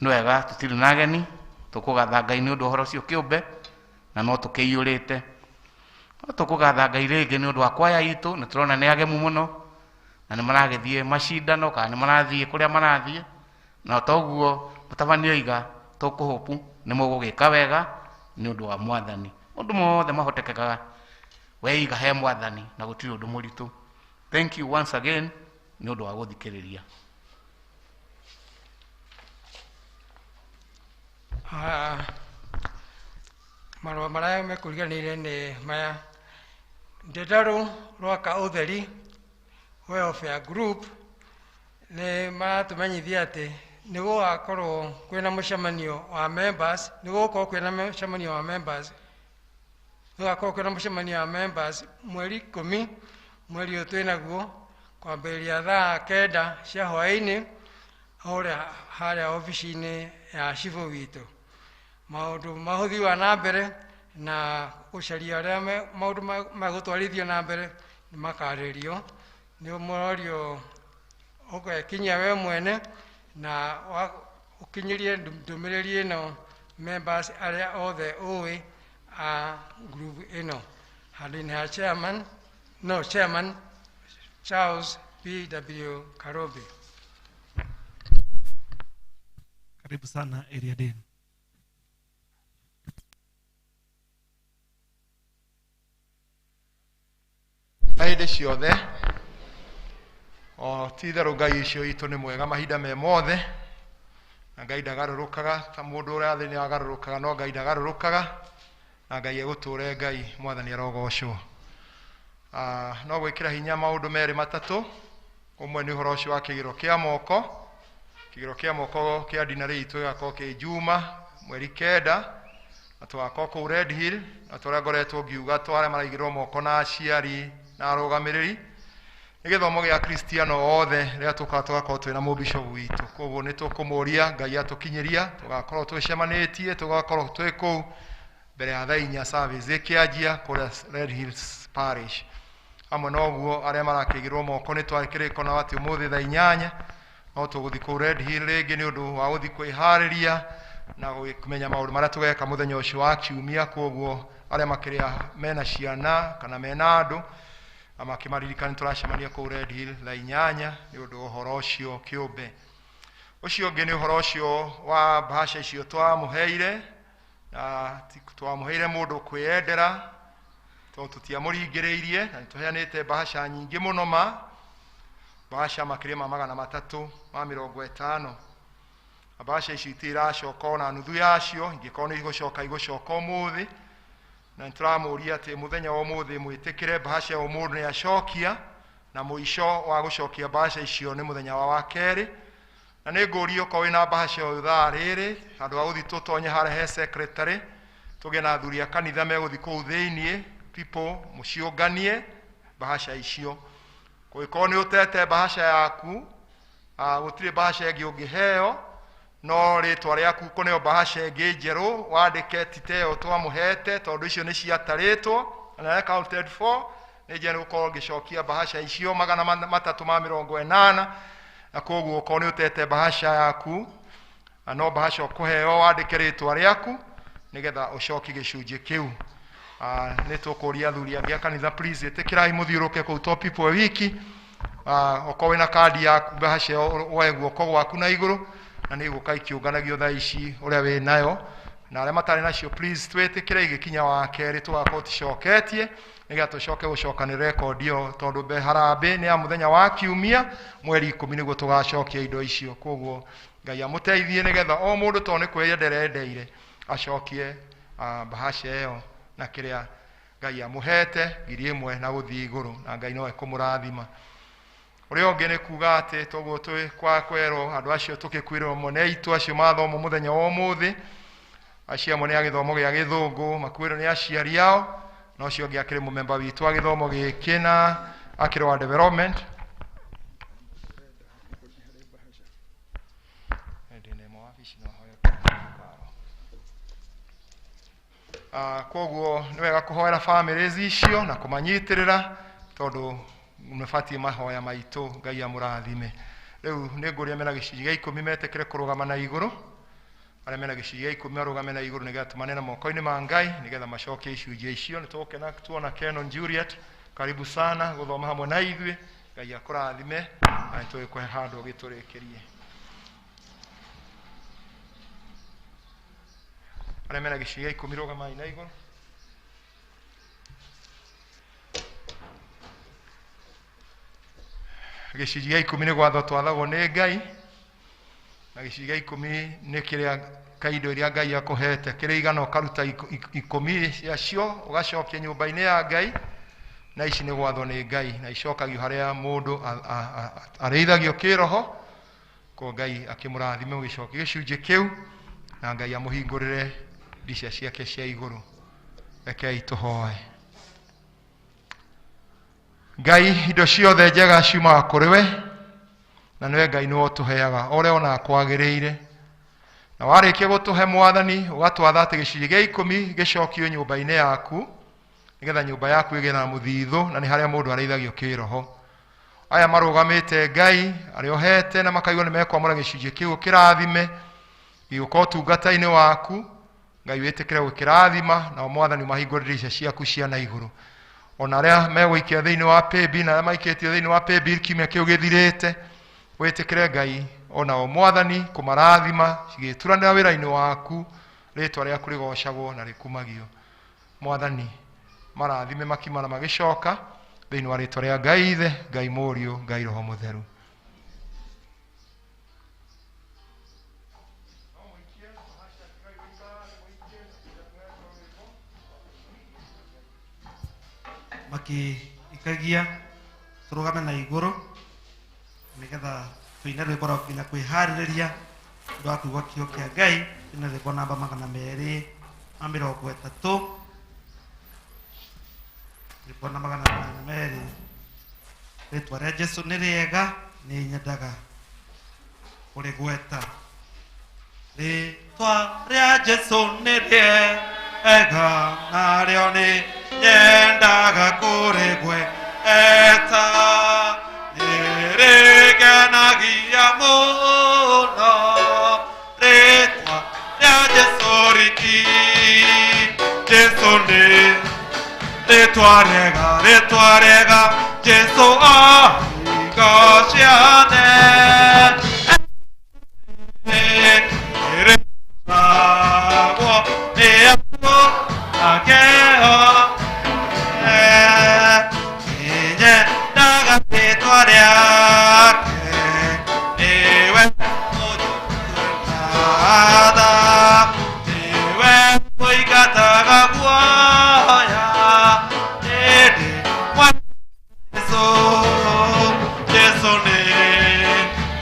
Nĩ wega tũtirĩ na ageni, tũkũgatha Ngai nĩ ũndũ wa ũhoro ũcio kĩũmbe, na no tũkĩiyũrĩte. No tũkũgatha Ngai rĩngĩ nĩ ũndũ wa kwaya itũ, nĩ tũrona nĩ agemu mũno, na nĩ maragĩthiĩ macindano kana nĩ marathiĩ kũrĩa marathiĩ, na toguo mũtabania oiga tũkũhũpu nĩ mũgũgĩka wega nĩ ũndũ wa mwathani. Maũndũ mothe mahotekekaga weiga he mwathani na gũtirĩ ũndũ mũritũ. Thank you once again nĩ ũndũ wa gũthikĩrĩria. Marũa marĩa mekũriganĩire nĩ maya: Ndedarũ Rwaka Ũtheri Welfare Group nĩ maratũmenyithia atĩ nĩ gũgakorwo kwĩna mũcemanio wa members, nĩ gũgũkorwo kwĩna mũcemanio wa members, nĩ gũgakorwo kwĩna mũcemanio wa members mweri 10 mweri ũyũ twĩnaguo, kwambĩrĩria thaa 9 cia hwaĩ-inĩ harĩa harĩa obici-inĩ ya cibũ witũ. Maũndũ mahũthi wa na mbere na gũcaria ũrĩa maũndũ megũtwarithio na mbere nĩ makarĩrio. Nĩ mũrorio ũgekinyia we mwene na ũkinyĩrie ndũmĩrĩri ĩno members arĩa othe ũĩ a group ĩno. Handũ-inĩ ha chairman, no chairman Charles P.W. Karobi. Karibu sana Area Dean. Hĩndĩ ciothe o ti itherũ Ngai ũcio witũ nĩ mwega mahinda me mothe, na Ngai ndagarũrũkaga ta mũndũ ũrĩa thĩ nĩ agarũrũkaga, no Ngai ndagarũrũkaga, na Ngai egũtũre Ngai mwathani arogocwo. No gwĩkĩra hinya maũndũ merĩ matatũ. Ũmwe nĩ ũhoro ũcio wa kĩgĩro kĩa moko. Kĩgĩro kĩa moko kĩa dinarĩ itũ gĩgakorwo kĩ Juma mweri 9, na tũgakorwo kũu Red Hill, na tũrĩa ngoretwo ngiuga twarĩa maraigĩrwo moko na aciari na arũgamĩrĩri. Nĩ gĩthomo gĩa Kristiano othe rĩrĩa tũkaga tũgakorwo twĩna mũbishopu witũ. Koguo nĩ tũkũmũria Ngai atũkinyĩria, tũgakorwo twĩcemanĩtie, tũgakorwo twĩ kũu mbere ya thaa 4 service ĩkĩanjia kũrĩa Red Hills Parish. Hamwe na ũguo arĩa marakĩigĩrwo moko nĩ twakĩrĩko na atĩ ũmũthĩ thaa 8 no tũgũthiĩ kũu Red Hill rĩngĩ nĩ ũndũ wa gũthiĩ kwĩharĩria na kũmenya maũndũ marĩa tũgeka mũthenya ũcio wa kiumia. Koguo arĩa makĩrĩa mena ciana kana mena andũ makĩmaririkana tũracemania kũu Red Hill thaa 8 nĩ ũndũ wa ũhoro ũcio kĩũmbe. Ũcio ũngĩ nĩ ũhoro ũcio wa bahasha icio twamũheire, na twamũheire mũndũ kwĩyendera tondũ tũtiamũringĩrĩirie, na nĩtũheanĩte bahasha nyingĩ mũno ma bahasha makĩria ma 350. Bahasha icio itiracoka ona nuthu yacio, ingĩkorwo nĩ igũcoka igũcoka ũmũthĩ, na nĩtũramũria atĩ mũthenya wa ũmũthĩ mwĩtĩkĩre bahasha ya ũmũndũ nĩ acokia, na mũico wa gũcokia bahasha icio nĩ mũthenya wa wakerĩ. Na nĩ ngũria okorwo wĩna bahasha ĩyo thaa rĩrĩ, handũ ha gũthiĩ tũtonye harĩa he secretary, tũgĩe na athuri a kanitha megũthiĩ kũu thĩiniĩ, people mũciũnganie bahasha icio. Kũngĩkorwo nĩ ũtete bahasha yaku, gũtirĩ bahasha ĩngĩ ũngĩheo, no rĩtwa rĩaku kũneo bahasha ĩngĩ njerũ wandĩke ti ta ĩyo twamũhete, tondũ icio nĩ ciatarĩtwo na counted for. Nĩ njega gũkorwo ngĩcokia bahasha icio 380, na koguo okorwo nĩ ũtete bahasha yaku, no bahasha ũkũheo wandĩke rĩtwa rĩaku nĩgetha ũcokie gĩcunjĩ kĩu. Nĩ tũkũria athuri angĩ a kanitha, please ĩtĩkĩrai mũthiũrũke kũu to people wiki Okorwo wĩna kandi yaku mbahaca ĩyo woe guoko gwaku na igũrũ, na nĩ igũka ikĩũnganagio thaa ici ũrĩa wĩ nayo, na arĩa matarĩ nacio please twĩtĩkĩre igĩkinya wa kerĩ tũgakorwo tũcoketie nĩgetha tũcoke gũcokanĩrĩra rekondi ĩyo, tondũ harambĩ nĩ ya mũthenya wa kiumia mweri 10 nĩguo tũgacokia indo icio. Koguo Ngai amũteithie nĩgetha o mũndũ tondũ nĩ kwĩyendera endeire acokie mbahaca ĩyo na kĩrĩa Ngai amũhete 1,000 na gũthiĩ igũrũ, na Ngai no ekũmũrathima. Ũrĩa ũngĩ nĩ kuga atĩ toguo twĩ kwa kwerwo andũ acio tũgĩkuĩrĩrwo amwe nĩ aitũ acio mathomwo mũthenya wa ũmũthĩ, acio amwe nĩ a gĩthomo gĩa gĩthũngũ makuĩrwo nĩ aciari ao, na ũcio ũngĩ akĩrĩ mũmemba witũ wa gĩthomo gĩkĩ na akĩrĩ wa development. Koguo nĩ wega kũhoera families icio na kũmanyitĩrĩra tondũ nĩbatiĩ mahoya maitũ. Ngai amũrathime. Rĩu nĩ ngũria mena gĩcunjĩ gĩa 10 metĩkĩre kũrũgama na igũrũ, arĩa mena gĩcunjĩ gĩa 10 marũgame na igũrũ nĩgetha tũmaneane moko-inĩ ma Ngai nĩgetha macokie icunjĩ icio. Nĩ tũgũkena tuona Canon Juliet, karibu sana gũthoma hamwe na ithuĩ. Ngai akũrathime na nĩ tũgĩkũhe handũ ũgĩtũrĩkĩrie. Arĩa mena gĩcunjĩ gĩa 10 rũgamai na igũrũ. Gĩcunjĩ gĩa 10 nĩ gwathwo twathagwo nĩ Ngai, na gĩcunjĩ gĩa 10 nĩ kĩrĩa ka indo iria Ngai akũhete kĩrĩa igana ũkaruta 10 ciacio ũgacokia nyũmba-inĩ ya Ngai, na ici nĩ gwathwo nĩ Ngai na icokagio harĩa mũndũ arĩithagio kĩroho. Ko Ngai akĩmũrathime ũgĩcokia gĩcunjĩ kĩu, na Ngai amũhingũrĩre ndicia ciake cia igũrũ. Rekei tũhoe. Ngai, indo ciothe njega ciumaga kũrĩ we, na nĩwe Ngai nĩwe ũtũheaga o ũrĩa wonaga kwagĩrĩire. Na warĩkia gũtũhe Mwathani, ũgatwatha atĩ gĩcunjĩ gĩa 10 gĩcokio nyũmba-inĩ yaku, nĩgetha nyũmba yaku ĩgĩe na mũthithũ, na nĩ harĩa mũndũ arĩithagio kĩroho. Aya marũgamĩte Ngai, arĩa ũhete na makaigua nĩ mekwamũra gĩcunjĩ kĩu ũkĩrathime, gĩũka ũtungata-inĩ waku. Ngai wĩtĩkĩre gũkĩrathima, nao Mwathani ũmahingũrĩre ica ciaku cia na igũrũ. Ona arĩa megũikia thĩinĩ wa paybill na arĩa maikĩtio thĩinĩ wa paybill kiumia kĩu gĩthirĩte, wĩtĩkĩre Ngai onao Mwathani kũmarathima cigĩturanĩra wĩra-inĩ waku, rĩtwa rĩaku rĩgocagwo na rĩkumagio. Mwathani marathime makima na magĩcoka thĩinĩ wa rĩtwa rĩa Ngai Ithe, Ngai Mũriũ, Ngai Roho Mũtheru. Makĩikagia tũrũgame na igũrũ nĩgetha tũine rwĩmbo rwa nginya kwĩharĩrĩria ũndũ wa kũigua kiugo kĩa Ngai. Tũine rwĩmbo namba 230, rwĩmbo namba 200. Rĩtwa rĩa Jesũ nĩ rĩega, nĩ nyendaga kũrĩgweta. Rĩtwa rĩa Jesũ nĩ rĩega, narĩo nĩ nyendaga kũrĩgweta. Nĩrĩngenagia mũno rĩtwa rĩa Jesũ riki. Jesũ nĩ rĩtwa rĩega, rĩtwa rĩega, Jesũ ahiga ciane. Nĩrĩtagwo nĩ andũ ake othe. Nĩnyendaga rĩtwa rĩake, nĩwe ũnjũkagĩra, nĩwe ũingataga guoya. Nĩndĩ mwa Jesũ, Jesũ nĩ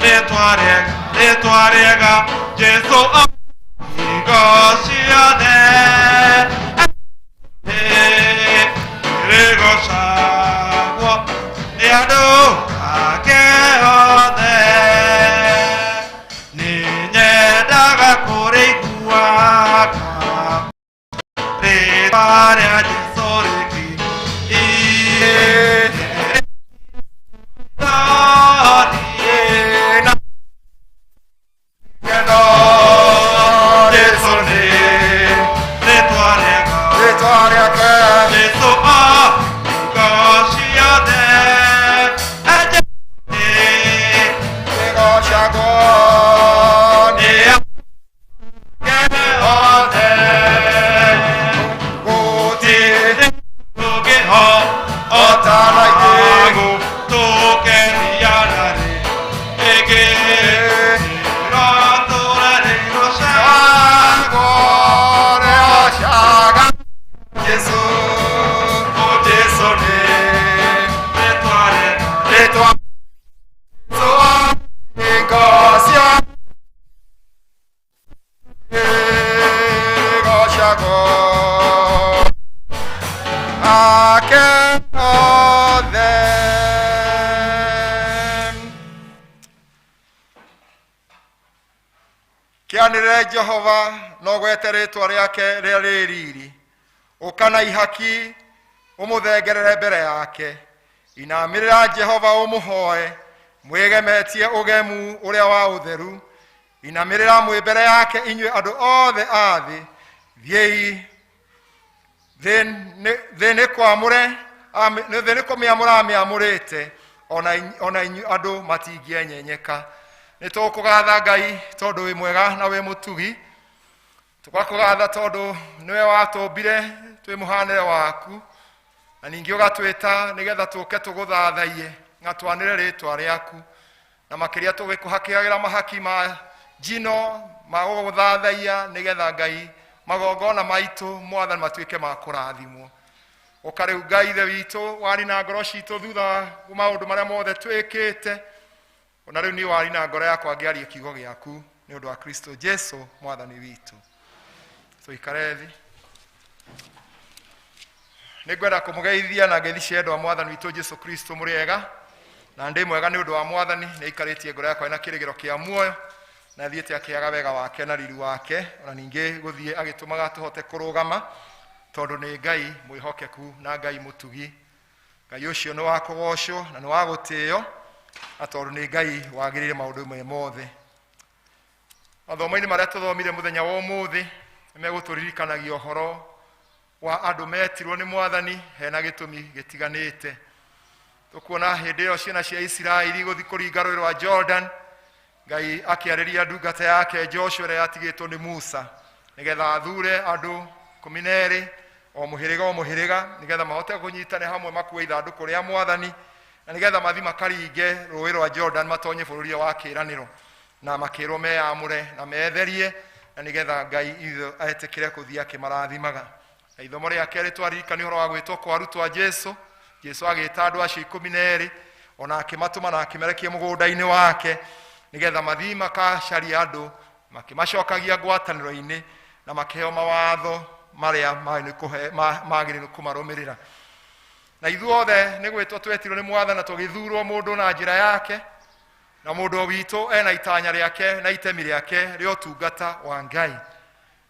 rĩtwa rĩega, rĩtwa rĩega, Jesũ ahiga ciothe. Nĩrĩgocagwo nĩ andũ ake othe. Nĩnyendaga kũrĩiguaga rĩtwa rĩa Jesũ rĩki. Jesũ nĩ Othe. Kĩanĩrĩre Jehova na ũgwete rĩtwa rĩake rĩrĩa rĩ riri. Ũka na ihaki ũmũthengerere mbere yake. Inamĩrĩra Jehova ũmũhoe, mwĩgemetie ũgemu ũrĩa wa ũtheru. Inamĩrĩra mwĩ mbere yake inyuĩ andũ othe a thĩ. Thiĩi thĩ nĩ kwamũre thĩ nĩ kũmĩamũra amĩamũrĩte, ona inyuĩ andũ matingĩenyenyeka. Nĩ tũkũgatha Ngai tondũ wĩ mwega na wĩ mũtugi. Tũgakũgatha tondũ nĩwe watũmbire twĩ mũhanĩre waku, na ningĩ ũgatwĩta nĩgetha tũke tũgũthathaiye na twanĩre rĩtwa rĩaku, na makĩria tũgĩkũhakĩagĩra mahaki ma njino ma gũgũthathaiya, nĩgetha Ngai magongona maitũ Mwathani matuĩke ma kũrathimwo. Ũka rĩu Ngai Ithe witũ wari na ngoro citũ thutha wa maũndũ marĩa mothe twĩkĩte, ona rĩu niĩ wari na ngoro yakwa ngĩaria kiugo gĩaku nĩ ũndũ wa Kristo Jesu Mwathani witũ. Tũikare thĩ. Nĩ ngwenda kũmũgeithia na ngeithi cia endwa Mwathani witũ Jesu Kristo. Mũrĩ ega? Na ndĩ mwega nĩ ũndũ wa Mwathani. Nĩ aikarĩtie ngoro yakwa ĩna kĩrĩgĩro kĩa muoyo, na thiĩte akĩaga wega wake na riri wake, ona ningĩ gũthiĩ agĩtũmaga tũhote kũrũgama, tondũ nĩ Ngai mwĩhokeku na Ngai mũtugi. Ngai ũcio nĩ wa kũgocwo na nĩ wa gũtĩo, na tondũ nĩ Ngai wagĩrĩire maũndũ me mothe. Mathomo-inĩ marĩa tũthomire mũthenya wa ũmũthĩ nĩ megũtũririkanagia ũhoro wa andũ metirwo nĩ Mwathani hena gĩtũmi gĩtiganĩte. Tũkuona hĩndĩ ĩyo ciana cia Isiraeli gũthiĩ kũringa rũĩ rwa Jordan, Ngai akĩarĩria ndungata yake Joshua ĩrĩa yatigĩtwo nĩ Musa, nĩgetha athure andũ 12 o mũhĩrĩga o mũhĩrĩga, nĩgetha mahote kũnyitana hamwe makue ithandũkũ rĩa Mwathani, na nĩgetha mathiĩ makaringe rũĩ rwa Jordan matonye bũrũri wa kĩĩranĩro, na makĩrwo meyamũre na metherie, na nĩgetha Ngai ithe etĩkĩre kũthiĩ akĩmarathimaga. Na ithomo rĩa kerĩ twaririkania ũhoro wa gwĩtwo kwa arutwo a Jesu. Jesu agĩta andũ acio 12, ona akĩmatũma na akĩmerekia mũgũnda-inĩ wake, nĩgetha mathiĩ makacarie andũ, makĩmacokagia ngwatanĩro-inĩ na makĩheo mawatho marĩa magĩrĩirwo kũmarũmĩrĩra. Na ithuothe nĩ gwĩtwo twetirwo nĩ Mwathani na tũgĩthurwo mũndũ na njĩra yake, na mũndũ witũ ena itanya rĩake na itemi rĩake rĩa ũtungata wa Ngai.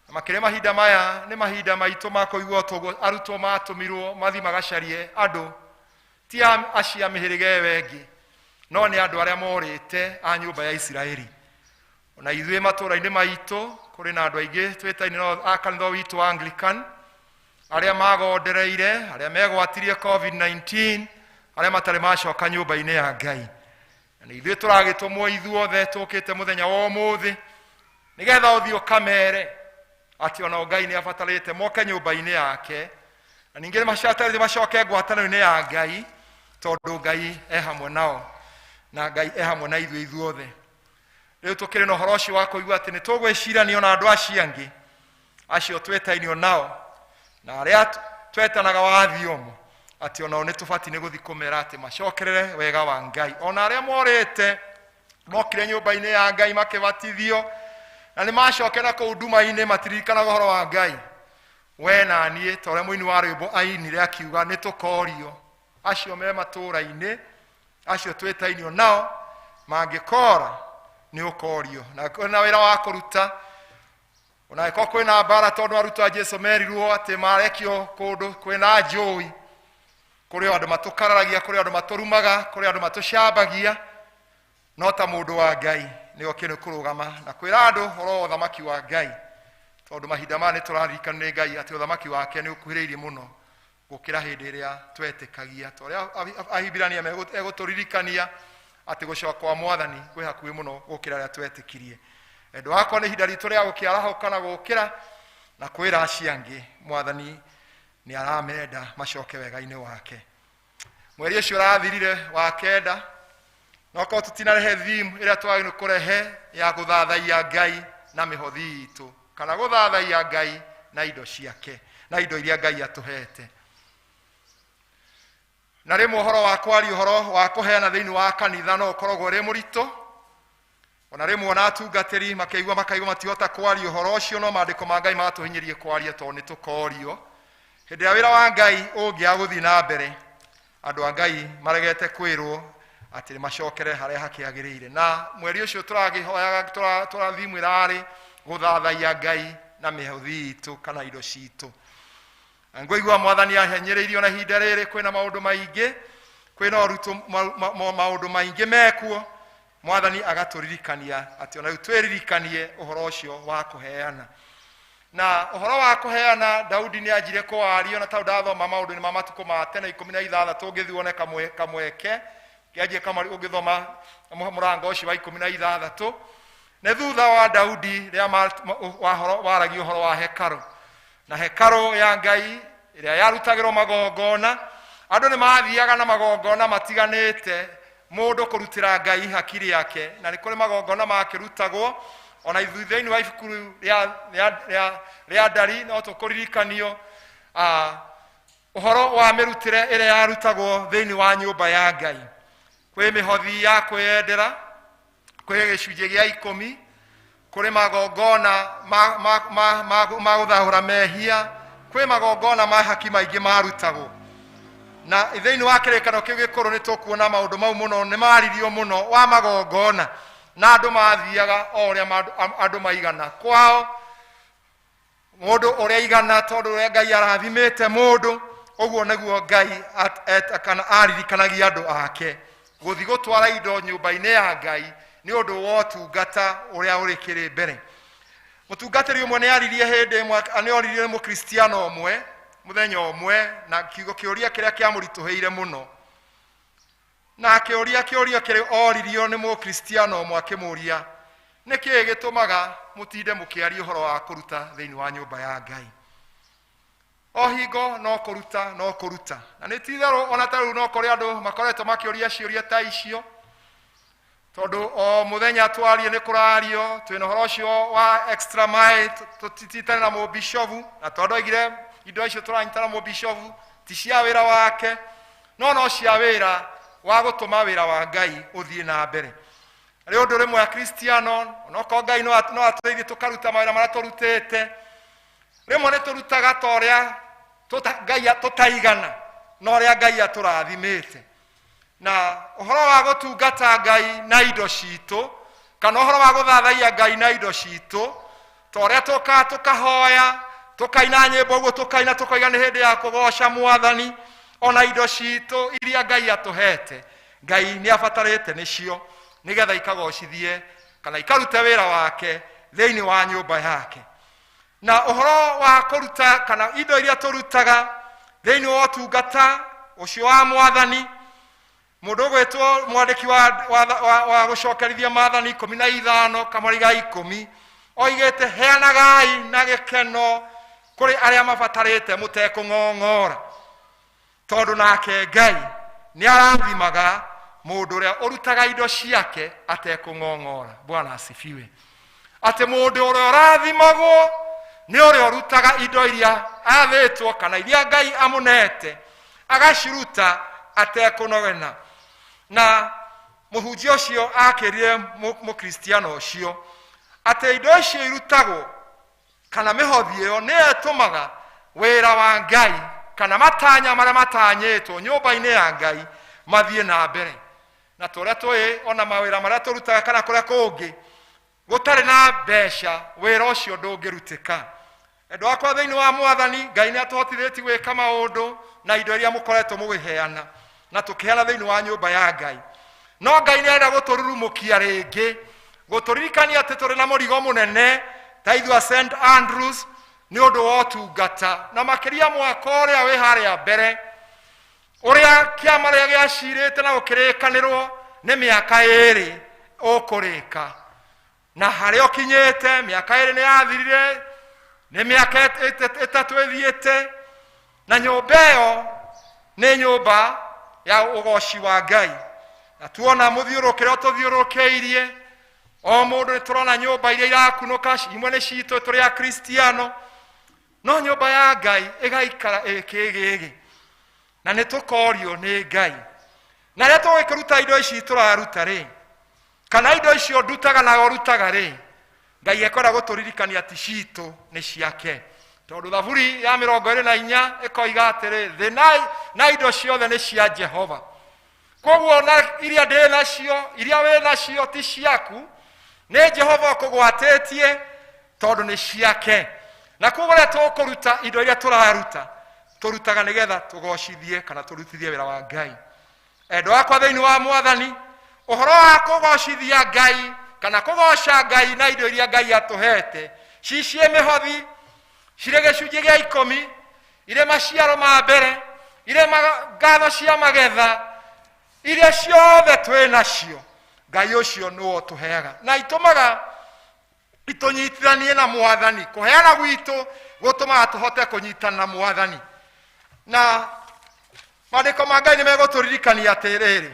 Na makĩria mahinda maya nĩ mahinda maitũ ma kũigua tũguo arutwo matũmirwo mathiĩ magacarie andũ, ti acio a mĩhĩrĩga ĩyo ĩngĩ, no nĩ andũ arĩa morĩte a nyũmba ya Isiraeli. Ona ithuĩ matũũra-inĩ maitũ kũrĩ na andũ aingĩ twĩtaine nao a kanitha witũ wa Anglican, arĩa magondereire, arĩa megwatirie COVID-19, arĩa matarĩ macoka nyũmba-inĩ ya Ngai. Na nĩ ithuĩ tũragĩtũmwo ithuothe tũkĩte mũthenya wa ũmũthĩ, nĩgetha ũthiĩ ũkamere atĩ ona Ngai nĩ abatarĩte moke nyũmba-inĩ yake, na ningĩ nĩ mabatarĩte macoke ngwatanĩro-inĩ ya Ngai, tondũ Ngai e hamwe nao na Ngai e hamwe na ithuĩ ithuothe. Rĩu tũkĩrĩ na ũhoro ũcio wa kũigua atĩ nĩ tũgwĩcirania ona andũ acio angĩ acio twĩtainio nao na arĩa twetanaga wa thiomo, atĩ onao nĩ tũbatiĩ nĩ gũthiĩ kũmera atĩ macokerere wega wa Ngai. Ona arĩa morĩte mokire nyũmba-inĩ ya Ngai makĩbatithio na nĩ macokera kũu nduma-inĩ matiririkanaga ũhoro wa Ngai. We na niĩ ta ũrĩa mũini wa rwĩmbo ainire akiuga nĩ tũkorio, acio me matũũra-inĩ acio twĩtainio nao mangĩkora nĩ ũkorio. Na kwĩna wĩra wa kũruta, ona angĩkorwo kwĩna mbara, tondũ arutwo a Jesu merirwo atĩ marekio kũndũ kwĩna njũi, kũrĩ andũ matũkararagia, kũrĩ andũ matũrumaga, kũrĩ andũ matũcambagia, no ta mũndũ wa Ngai nĩ okĩrĩ kũrũgama na kwĩra andũ ũhoro wa ũthamaki wa Ngai, tondũ mahinda maya nĩ tũraririkana nĩ Ngai atĩ ũthamaki wake nĩ ũkuhĩrĩirie mũno gũkĩra hĩndĩ ĩrĩa twetĩkagia. Ta ũrĩa Ahibirania egũtũririkania atĩ gũcoka kwa Mwathani kwĩ hakuhĩ mũno gũkĩra ũrĩa twetĩkirie. Endwa akwa, nĩ ihinda ritũ rĩa gũkĩarahũka na gũkĩra na kwĩra acio angĩ Mwathani nĩ aramenda macoke wega-inĩ wake. Mweri ũcio ũrathirire wa 9, no korwo tũtinarehe theme ĩrĩa twagĩrĩirwo kũrehe ya gũthathaiya Ngai na mĩhothi itũ, kana gũthathaiya Ngai na indo ciake, na indo iria Ngai atũhete. Na rĩmwe ũhoro wa kwaria ũhoro wa kũheana thĩinĩ wa kanitha no ũkoragwo ũrĩ mũritũ, ona rĩmwe ona atungatĩri makaigua matihota kwaria ũhoro ũcio, no maandĩko ma Ngai matũhinyĩrie kwaria tondũ nĩ tũkorio. Hĩndĩ ĩrĩa wĩra wa Ngai ũngĩaga gũthiĩ na mbere, Andũ a Ngai maregete kwĩrwo atĩ macokere harĩa hakĩagĩrĩire. Na mweri ũcio tũragĩhoyaga, tũrathimu ĩrarĩ gũthathaiya Ngai na mĩhothi itũ kana indo citũ. Na ngũigua Mwathani ahinyĩrĩirio na ihinda rĩrĩ kwĩna maũndũ maingĩ, kwĩna ũritũ, maũndũ maingĩ mekuo. Mwathani agatũririkania atĩ ona rĩu twĩririkanie ũhoro ũcio wa kũheana. Na ũhoro wa kũheana, Daudi nĩ anjire kũwario, na tondũ ndathoma maũndũ-inĩ ma matukũ ma tene 16, ũngĩthiĩ wone kamweke kĩanjie kamwe, ũngĩthoma mũrango ũcio wa 16, nĩ thutha wa Daudi rĩrĩa waragia ũhoro wa hekarũ, na hekarũ ya Ngai ĩrĩa yarutagĩrwo magongona. Andũ nĩ mathiaga na magongona matiganĩte, mũndũ kũrutĩra Ngai ihaki rĩake, na nĩ kũrĩ magongona makĩrutagwo. Ona ithuĩ thĩinĩ wa ibuku rĩa Ndari no tũkũririkanio, ũhoro wa mĩrutĩre ĩrĩa yarutagwo thĩinĩ wa nyũmba ya Ngai. Kwĩ mĩhothi ya kwĩyendera, kwĩ gĩcunjĩ gĩa 10, kũrĩ magongona ma gũthahũra mehia, kwĩ magongona ma haki maingĩ marutagwo. Na thĩinĩ wa kĩrĩkanĩro kĩu gĩkũrũ nĩ tũkuona maũndũ mau mũno, nĩ maririo mũno wa magongona, na andũ mathiaga o ũrĩa andũ maigana kwao, mũndũ ũrĩa igana, tondũ ũrĩa Ngai arathimĩte mũndũ, ũguo nĩguo Ngai kana aririkanagia andũ ake gũthiĩ gũtwara indo nyũmba-inĩ ya Ngai nĩ ũndũ wa ũtungata ũrĩa ũrĩ kĩrĩ mbere. Mũtungatĩri ũmwe nĩ aririe hĩndĩ ĩmwe, nĩ oririe mũkristiano ũmwe mũthenya ũmwe, na kiugo kĩũria kĩrĩa kĩamũritũhĩire mũno, na akĩũria kĩũria kĩrĩa oririo nĩ mũkristiano ũmwe, akĩmũria, nĩ kĩĩ gĩtũmaga mũtinde mũkĩaria ũhoro wa kũruta thĩinĩ wa nyũmba ya Ngai? O hingo no kũruta, no kũruta. Na nĩ ti-itherũ ona ta rĩu no kũrĩ andũ makoretwo makĩũria ciũria ta icio, tondũ o mũthenya twarie nĩ kũrario, twĩna ũhoro ũcio wa extra mile, tũtitane na mũbishobu, na tondũ oigire indo icio tũranyitana na mũbishobu ti cia wĩra wake, no cia wĩra wa gũtũma wĩra wa Ngai ũthiĩ na mbere. Nĩ ũndũ rĩmwe Akristiano, onokorwo Ngai no atũteithie tũkaruta mawĩra marĩa tũrutĩte, rĩmwe nĩ tũrutaga ta ũrĩa Ngai tũtaigana na ũrĩa Ngai atũrathimĩte. Na ũhoro wa gũtungata Ngai na indo citũ, kana ũhoro wa gũthathaiya Ngai na indo citũ, ta ũrĩa tũkaga tũkahoya, tũkaina nyĩmbo ũguo, tũkaina tũkoiga nĩ hĩndĩ ya kũgoca Mwathani, ona indo citũ iria Ngai atũhete, Ngai nĩ abatarĩte nĩcio nĩgetha ikagocithie kana ikarute wĩra wake thĩinĩ wa nyũmba yake. Na ũhoro wa kũruta kana indo iria tũrutaga thĩinĩ wa ũtungata ũcio wa Mwathani, mũndũ ũgwĩtwo mwandĩki wa gũcokerithia maathani 15 kamũri ga 10 oigĩte, heanagai na gĩkeno kũrĩ arĩa mabatarĩte mũtekũng'ong'ora, tondũ nake Ngai nĩ arathimaga mũndũ ũrĩa ũrutaga indo ciake atekũng'ong'ora. Bwana asifiwe. Atĩ mũndũ ũrĩa ũrathimagwo nĩ ũrĩa ũrutaga indo iria athĩtwo kana iria Ngai amũnete, agaciruta atekũnogena. Na mũhunjia ũcio akĩrire mũkristiano ũcio atĩ indo icio irutagwo kana mĩhothi ĩyo nĩyo ĩtũmaga wĩra wa Ngai kana matanya marĩa matanyĩtwo nyũmba-inĩ ya Ngai mathiĩ na mbere. Na tũrĩa tũĩ ona mawĩra marĩa tũrutaga kana kũrĩa kũngĩ gũtarĩ na mbeca, wĩra ũcio ndũngĩrutĩka. Endwa akwa thĩinĩ wa Mwathani, Ngai nĩ atũhotithĩtie gwĩka maũndũ na indo iria mũkoretwo mũgĩheana na tũkĩheana thĩinĩ wa nyũmba ya Ngai. No Ngai nĩ arenda gũtũrurumũkia rĩngĩ, gũtũririkania atĩ tũrĩ na mũrigo mũnene ta ithuĩ a St Andrews nĩ ũndũ wa ũtungata, na makĩria mwaka ũrĩa wĩ harĩa mbere, ũrĩa kĩama rĩa gĩacirĩte na gũkĩrĩkanĩrwo nĩ mĩaka 2 ũkũrĩka, na harĩa ũkinyĩte mĩaka 2 nĩ yathirire, nĩ mĩaka 3 ĩthiĩte, na nyũmba ĩyo nĩ nyũmba ya ũgoci wa Ngai. Na tuona mũthiũrũrũkĩre ũtũthiũrũrũkĩirie, o mũndũ nĩ tũrona nyũmba iria irakunũka, imwe nĩ citũ tũrĩ Akristiano, no nyũmba ya Ngai ĩgaikara ĩkĩgĩgĩ, na nĩ tũkorio nĩ Ngai. Na rĩrĩa tũgũkĩruta indo ici tũraruta rĩ, kana indo icio ndutaga na ũrutaga rĩ, Ngai ekwenda gũtũririkania ti citũ nĩ ciake. Tondũ Thaburi ya 24 ĩkoiga atĩrĩ, thĩ na indo ciothe nĩ cia Jehova. Koguo na iria ndĩ nacio, iria wĩ nacio ti ciaku, nĩ Jehova ũkũgwatĩtie tondũ nĩ ciake. Na koguo rĩrĩa tũkũruta indo iria tũraruta, tũrutaga nĩgetha tũgocithie kana tũrutithie wĩra wa Ngai. Endwa akwa thĩinĩ wa Mwathani, ũhoro wa kũgocithia Ngai kana kũgoca Ngai na indo iria Ngai atũhete, cicie mĩhothi, cirĩ gĩcunjĩ gĩa 10, irĩ maciaro ma mbere, irĩ ngatho cia magetha, iria ciothe twĩ nacio, Ngai ũcio nĩwe ũtũheaga na itũmaga itũnyitithanie na Mwathani. Kũheana gwitũ gũtũmaga tũhote kũnyitana na Mwathani. Na maandĩko ma Ngai nĩ megũtũririkania atĩrĩrĩ,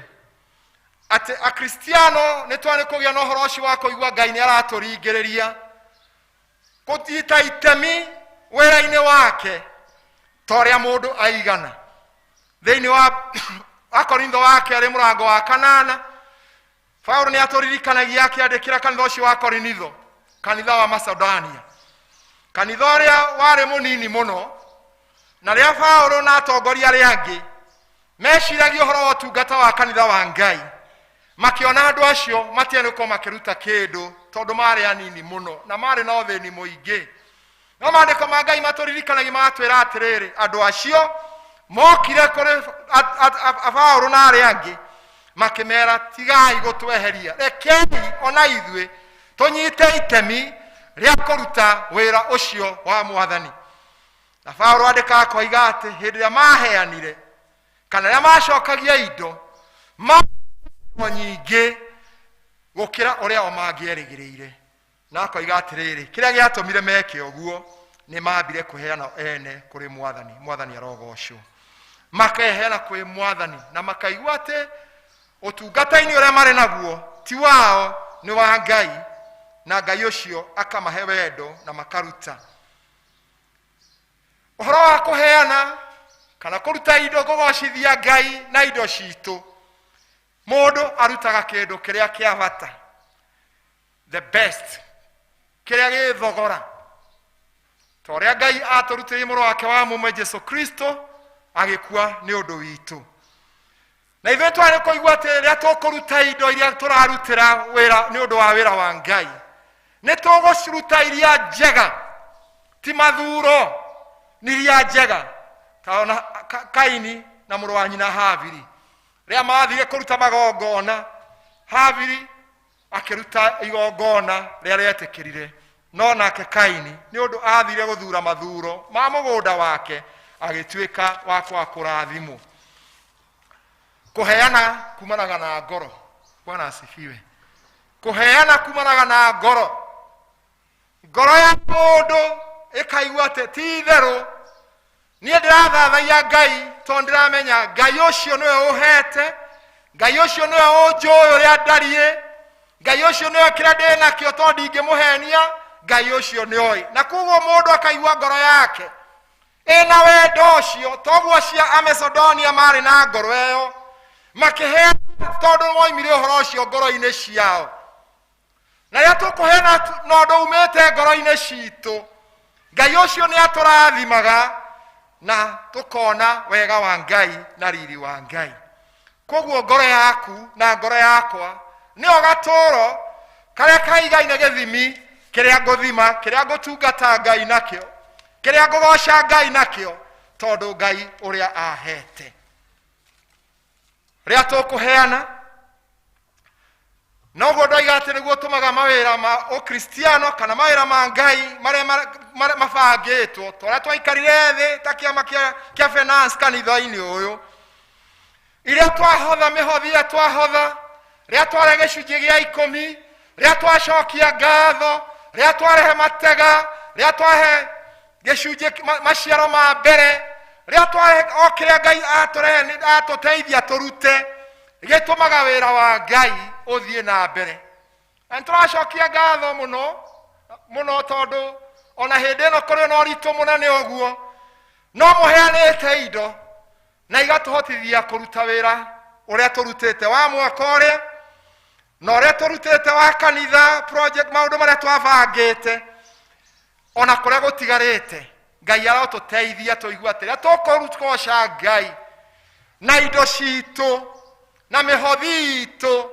atĩ Akristiano nĩ twarĩ kũgĩa na ũhoro ũcio wa kũigua Ngai nĩ aratũringĩrĩria kũnyita itemi wĩra-inĩ wake ta ũrĩa mũndũ aigana. Thĩinĩ wa Akorintho wa 2 mũrango wa 8, Paulo nĩ atũririkanagia akĩandĩkĩra kanitha ũcio wa Korinitho, kanitha wa Macedonia, kanitha ũrĩa warĩ mũnini mũno, na rĩrĩa Paulo na atongoria arĩa angĩ meciragia ũhoro wa ũtungata wa kanitha wa Ngai, makĩona andũ acio matiarĩ gũkorwo makĩruta kĩndũ tondũ marĩ anini mũno na marĩ na ũthĩni mũingĩ. No maandĩko ma Ngai matũririkanagia magatwĩra atĩrĩrĩ, andũ acio mokire kũrĩ Paũlũ na arĩa angĩ makĩmera, tigai gũtweheria, rekei ona ithuĩ tũnyite itemi rĩa kũruta wĩra ũcio wa Mwathani. Na Paũlũ andĩkaga akoiga atĩ hĩndĩ ĩrĩa maheanire kana rĩrĩa macokagia indo, ma nyingĩ gũkĩra ũrĩa o mangĩerĩgĩrĩire. Na akoiga atĩrĩrĩ, kĩrĩa gĩatũmire meke ũguo nĩ mambire kũheana ene kũrĩ Mwathani. Mwathani arogocwo. Makeheana kwĩ Mwathani na makaigua atĩ ũtungata-inĩ ũrĩa marĩ naguo ti wao, nĩ wa Ngai, na Ngai ũcio akamahe wendo na makaruta. Ũhoro wa kũheana kana kũruta indo kũgocithia Ngai na indo citũ, mũndũ arutaga kĩndũ kĩrĩa kĩa bata, the best, kĩrĩa gĩ thogora. Ta ũrĩa Ngai atũrutĩire mũrũ wake wa mũmwe Jesu Kristo agĩkua nĩ ũndũ witũ. Na ithuĩ twarĩ kũigua atĩ rĩrĩa tũkũruta indo iria tũrarutĩra wĩra nĩ ũndũ wa wĩra wa Ngai, nĩ tũgũciruta iria njega, ti mathuro, nĩ iria njega. Ta ona Kaini na mũrũ wa nyina Habili, rĩrĩa mathire kũruta magongona, Habili akĩruta igongona rĩrĩa rĩetĩkĩrire, no nake Kaini nĩ ũndũ athire gũthura mathuro ma mũgũnda wake, agĩtuĩka wa kwaga kũrathimwo. Kũheana kumanaga na ngoro. Bwana asifiwe. Kũheana kumanaga na ngoro. Ngoro ya mũndũ ĩkaigua atĩ ti itherũ niĩ ndĩrathathaiya Ngai tondũ ndĩramenya Ngai ũcio nĩwe ũhete, Ngai ũcio nĩwe ũnjũĩ ũrĩa ndariĩ, Ngai ũcio nĩwe kĩrĩa ndĩ nakĩo tondũ ndingĩmũhenia, Ngai ũcio nĩoĩ. Na koguo mũndũ akaigua ngoro yake ĩna wendo ũcio, toguo cia Amacedonia marĩ na ngoro ĩyo, makĩheana tondũ moimire ũhoro ũcio ngoro-inĩ ciao. Na rĩrĩa tũkũheana na ũndũ umĩte ngoro-inĩ citũ, Ngai ũcio nĩ atũrathimaga na tũkona wega wa Ngai na riri wa Ngai. Koguo ngoro yaku na ngoro yakwa nĩyo gatũro karĩa kaigaine gĩthimi kĩrĩa ngũthima, kĩrĩa ngũtungata Ngai nakĩo, kĩrĩa ngũgoca Ngai nakĩo, tondũ Ngai ũrĩa ahete. Rĩrĩa tũkũheana, noguo ndoiga atĩ nĩguo tũmaga mawĩra ma ũkristiano kana mawĩra ma Ngai marĩa mabangĩtwo, ta ũrĩa twaikarire thĩ ta kĩama kĩa finance kanitha-inĩ ũyũ, iria twahotha mĩhothi ĩrĩa twahotha, rĩrĩa twarehe gĩcunjĩ gĩa 10, rĩrĩa twacokia ngatho, rĩrĩa twarehe matega, rĩrĩa twahe gĩcunjĩ maciaro ma mbere, rĩrĩa twarehe o kĩrĩa Ngai atũrehe, atũteithia tũrute, gĩtũmaga wĩra wa Ngai ũthiĩ na mbere. Na nĩtũracokia ngatho mũno mũno, tondũ ona hĩndĩ ĩno kũrĩ na ũritũ mũnene ũguo, no mũheanĩte indo na igatũhotithia kũruta wĩra ũrĩa tũrutĩte wa mwaka ũrĩa na ũrĩa tũrutĩte wa kanitha project, maũndũ marĩa twabangĩte ona kũrĩa gũtigarĩte. Ngai arotũteithia tũigue atĩ rĩrĩa tũkũgoca Ngai na indo citũ na mĩhothi itũ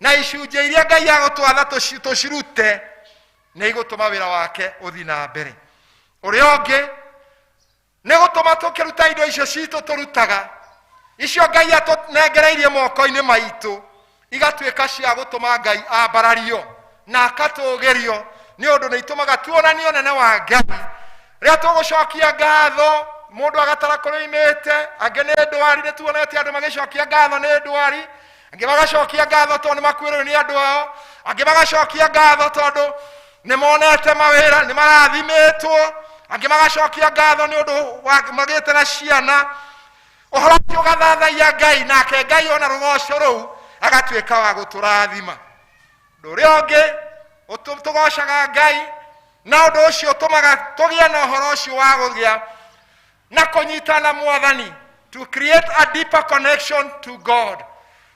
na icunjĩ iria Ngai agũtwatha tũcirute, nĩ igũtũma wĩra wake ũthiĩ na mbere. Ũrĩa ũngĩ nĩ gũtũma tũkĩruta indo icio citũ tũrutaga, icio Ngai atũnengereirie moko-inĩ maitũ, igatuĩka cia gũtũma Ngai ambarario na akatũgĩrio, nĩ ũndũ nĩ itũmaga tuonanie ũnene wa Ngai. Rĩrĩa tũgũcokia ngatho, mũndũ agatara kũrĩa oimĩte, angĩ nĩ ndwari, nĩ tuonete andũ magĩcokia ngatho nĩ ndwari, angĩ magacokia ngatho tondũ nĩ makuĩrĩirwo nĩ andũ ao, angĩ magacokia ngatho tondũ nĩ monete mawĩra, nĩ marathimĩtwo, angĩ magacokia ngatho nĩ ũndũ wa magĩte na ciana. Ũhoro ũcio ũgathathaia Ngai, nake Ngai ona rũgoco rũu agatuĩka wa gũtũrathima. Ũndũ ũrĩa ũngĩ tũgocaga Ngai na ũndũ ũcio ũtũmaga tũgĩe na ũhoro ũcio wa kũgĩa na kũnyitana Mwathani, to create a deeper connection to God.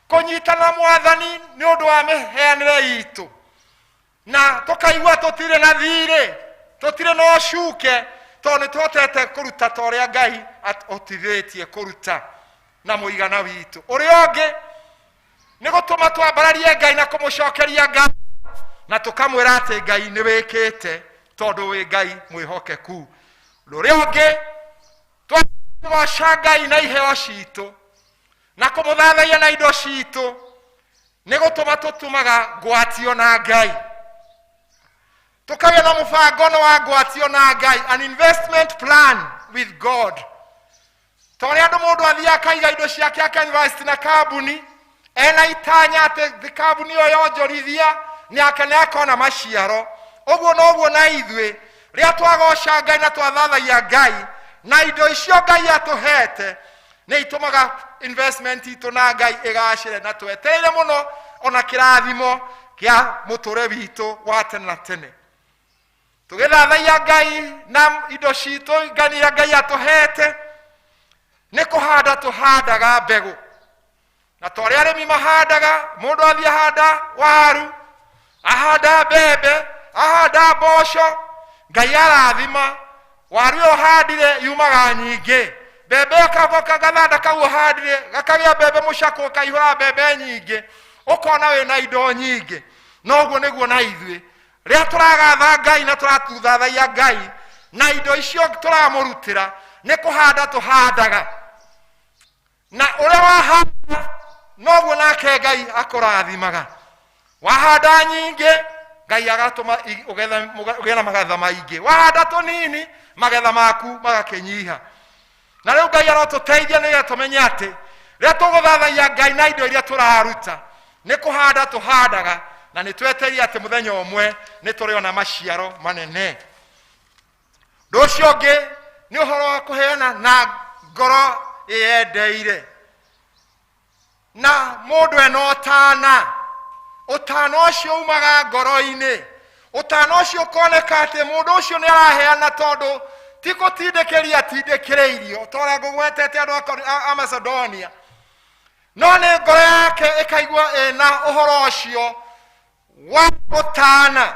Kũnyitana Mwathani nĩ ũndũ wa mĩheanĩre itũ, na tũkaigua tũtirĩ na thirĩ, tũtirĩ na ũcuke, tondũ nĩ tũhotete kũruta ta ũrĩa Ngai atũhotithĩtie kũruta na mũigana witũ. Ũrĩa ũngĩ nĩ gũtũma twambararie Ngai na kũmũcokeria Ngai, na tũkamwĩra atĩ Ngai nĩ wĩkĩte, tondũ wĩ Ngai mwĩhokeku. Ũndũ ũrĩa ũngĩ, twagoca Ngai na iheo citũ na kũmũthathaia na indo citũ, nĩ gũtũma tũtũmaga ngwatio na Ngai, tũkagĩa na mũbango no wa ngwatio na Ngai, an investment plan with God. Ta ũrĩa andũ mũndũ athiĩ akaiga indo ciake aka-invest na kambuni, ena itanya atĩ kambuni ĩyo yonjorithia nĩ ake nĩ akona maciaro. Ũguo noguo na ithuĩ rĩrĩa twagoca Ngai na twathathaia Ngai na indo icio Ngai atũhete, nĩ itũmaga investment itũ na Ngai ĩgacĩre, na twetereire mũno ona kĩrathimo kĩa mũtũre witũ wa tene na tene. Tũgĩthathaia Ngai na indo citũ Ngai iria Ngai atũhete, nĩ kũhanda tũhandaga mbegũ, na ta ũrĩa arĩmi mahandaga, mũndũ athiĩ ahanda waru, ahanda mbembe, ahanda mboco, Ngai arathima waru ĩyo ũhandire yumaga nyingĩ, mbembe ĩyo gathanda kau ũhandire gakagĩa mbembe mũcakũ, ũkaihũra mbembe nyingĩ, ũkona wĩna indo nyingĩ. Noguo nĩguo na ithuĩ rĩrĩa tũragatha Ngai na tũratuthathaia Ngai na indo icio tũramũrutĩra, nĩ kũhanda tũhandaga, na ũrĩa wahanda noguo nake Ngai akũrathimaga. Wahanda nyingĩ, Ngai agatũma ũgĩe na magetha maingĩ, wahanda tũnini, magetha maku magakĩnyiha. Na rĩu Ngai arotũteithia nĩgetha tũmenye atĩ rĩrĩa tũgũthathaia Ngai na indo iria tũraruta, nĩ kũhanda tũhandaga, na nĩ twetereire atĩ mũthenya ũmwe nĩ tũrĩona maciaro manene. Ũndũ ũcio ũngĩ nĩ ũhoro wa kũheana na ngoro ĩyendeire, na mũndũ ena ũtana. Ũtana ũcio umaga ngoro-inĩ, ũtana ũcio ũkoneka atĩ mũndũ ũcio nĩ araheana tondũ ti gũtindĩkĩria atindĩkĩrĩirio, ta ũrĩa ngũgwetete andũ a Macedonia, no nĩ ngoro yake ĩkaigua ĩna ũhoro ũcio wa ũtana,